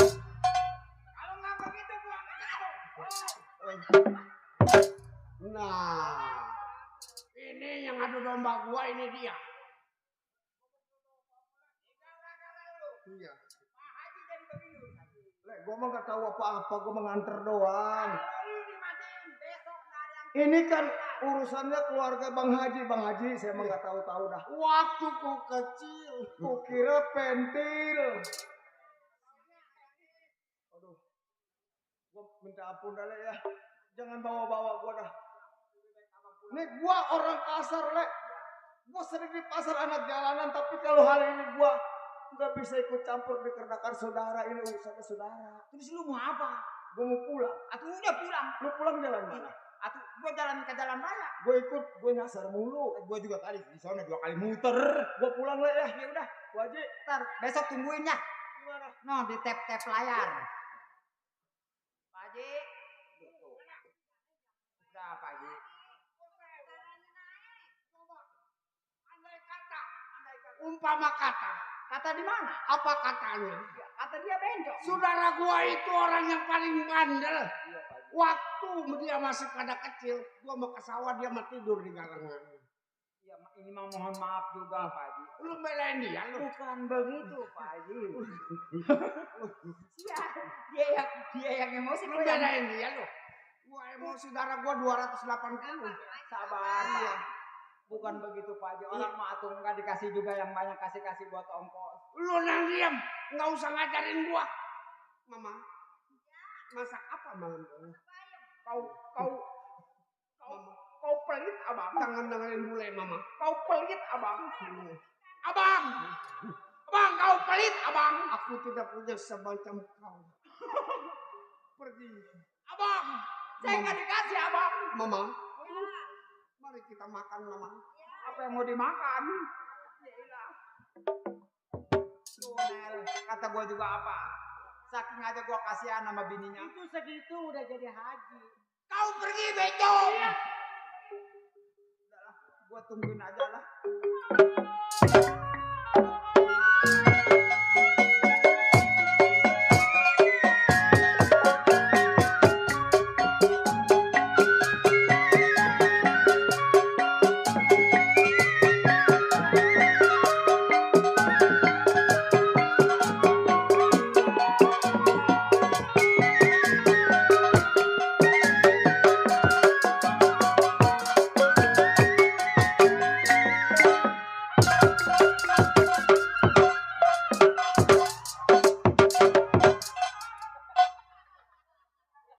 Kalau nggak begitu gua nggak tahu. Nah, ini yang adu domba gua ini dia. Iya. Lek, gua mah gak tahu apa-apa, gua mengantar doang. Ini kan urusannya keluarga Bang Haji. Bang Haji, saya mah gak tahu-tahu dah. Waktu ku kecil. Kukira pentil. Aduh, gua minta ampun dah, Lek ya. Jangan bawa-bawa gua dah. Nih gua orang kasar, Lek. Gua sering di pasar anak jalanan, tapi kalau hari ini gua nggak bisa ikut campur dikarenakan saudara ini urusan saudara. Terus lu mau apa? Gue mau pulang. Atuh udah pulang. Lu pulang jalan mana? Atuh gua jalan ke jalan raya. Gue ikut, gue nyasar mulu. Gua juga tadi di sana 2 kali muter. Gue pulang lah ya. Ya udah, Gue aja. ntar besok tungguin ya. Gimana? No, di tap-tap layar. Pak Haji. Udah Pak Haji. Andai kata, umpama kata. Kata di mana? Apa katanya? Kata dia bencong. Saudara gua itu orang yang paling bandel. Waktu dia masih pada kecil, gua mau ke sawah, dia mau tidur di galengan. Ya, ini mah mohon maaf juga Pak Haji. Lu belain dia lu. Bukan begitu Pak Haji. dia yang emosi. Lu belain dia lu. Gua emosi darah gua 280. Sabar Pak. Bukan begitu Pak Haji. Orang mah atuh enggak dikasih juga yang banyak kasih buat ongkos. Lu nang diam, nggak usah ngajarin gua. Mama, masak apa malam ini? Kau pelit abang. Jangan dengerin bule mama. Kau pelit abang. Abang, kau pelit abang. Aku tidak punya semacam kau. Pergi. Abang, Saya nggak dikasih abang. mama. Mari kita makan mama. Apa yang mau dimakan? Yaelah. Tuh Nel, kata gua juga apa? Saking aja gua kasihan sama bininya. Itu segitu udah jadi haji. Kau pergi becong. Udahlah, gua tungguin aja lah.